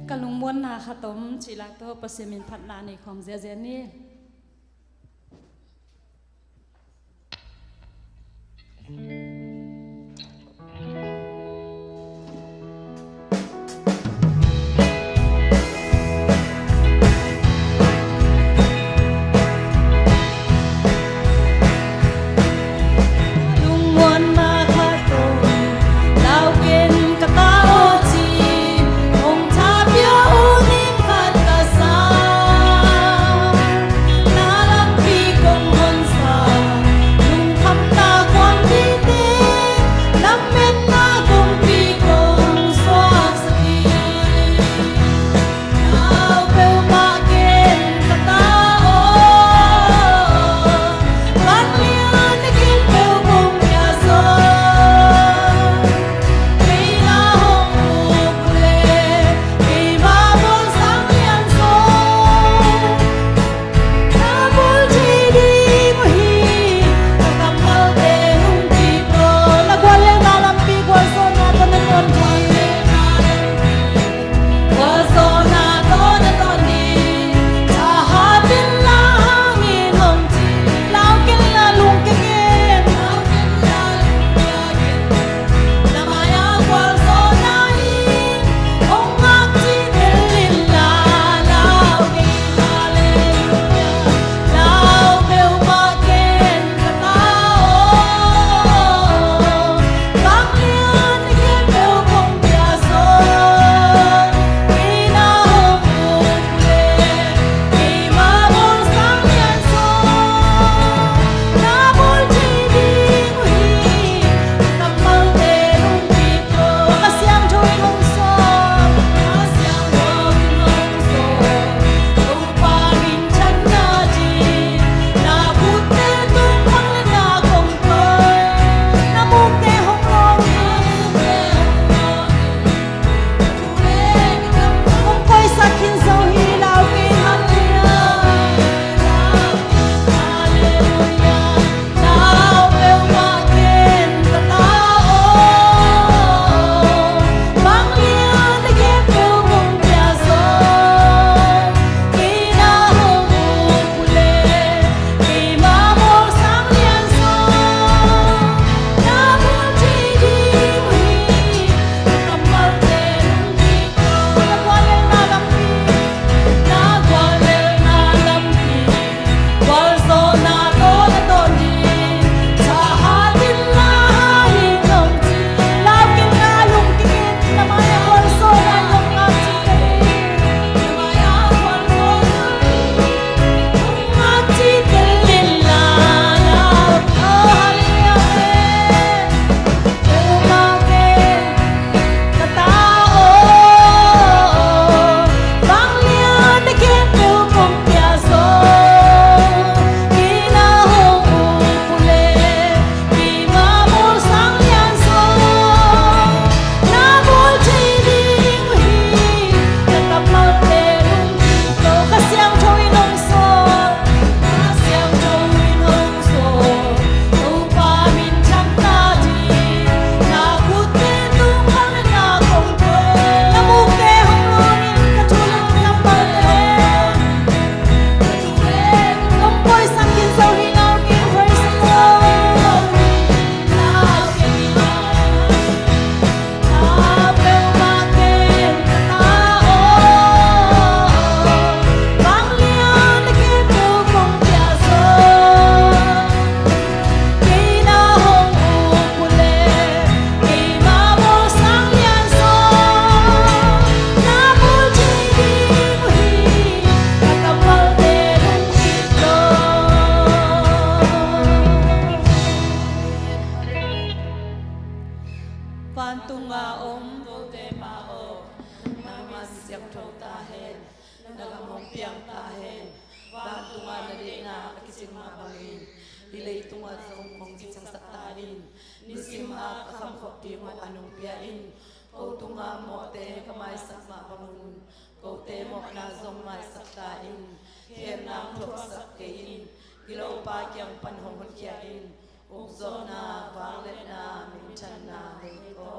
Ka lungmuanna khat om cih lak tawh Pasian min phatna nei khawm ziazia ni. Vantunga om kote Pa aw, nangman siangtho ta hen. Na gam hong piang ta hen. Vantunga na deihna a kicing mah bangin hih leitunga zong hong kiciangsak ta in. Nisim a ka khamkhop ding mawh a nong pia in. Ko tunga mawhte ka maisak mah bangun kote mawhna zong maisak ta in. Khemna hong thuaksak kei in. Gilopa kiang pan hong honkhia in. Ukzawhna, vangliatna, minthanna hong pia aw.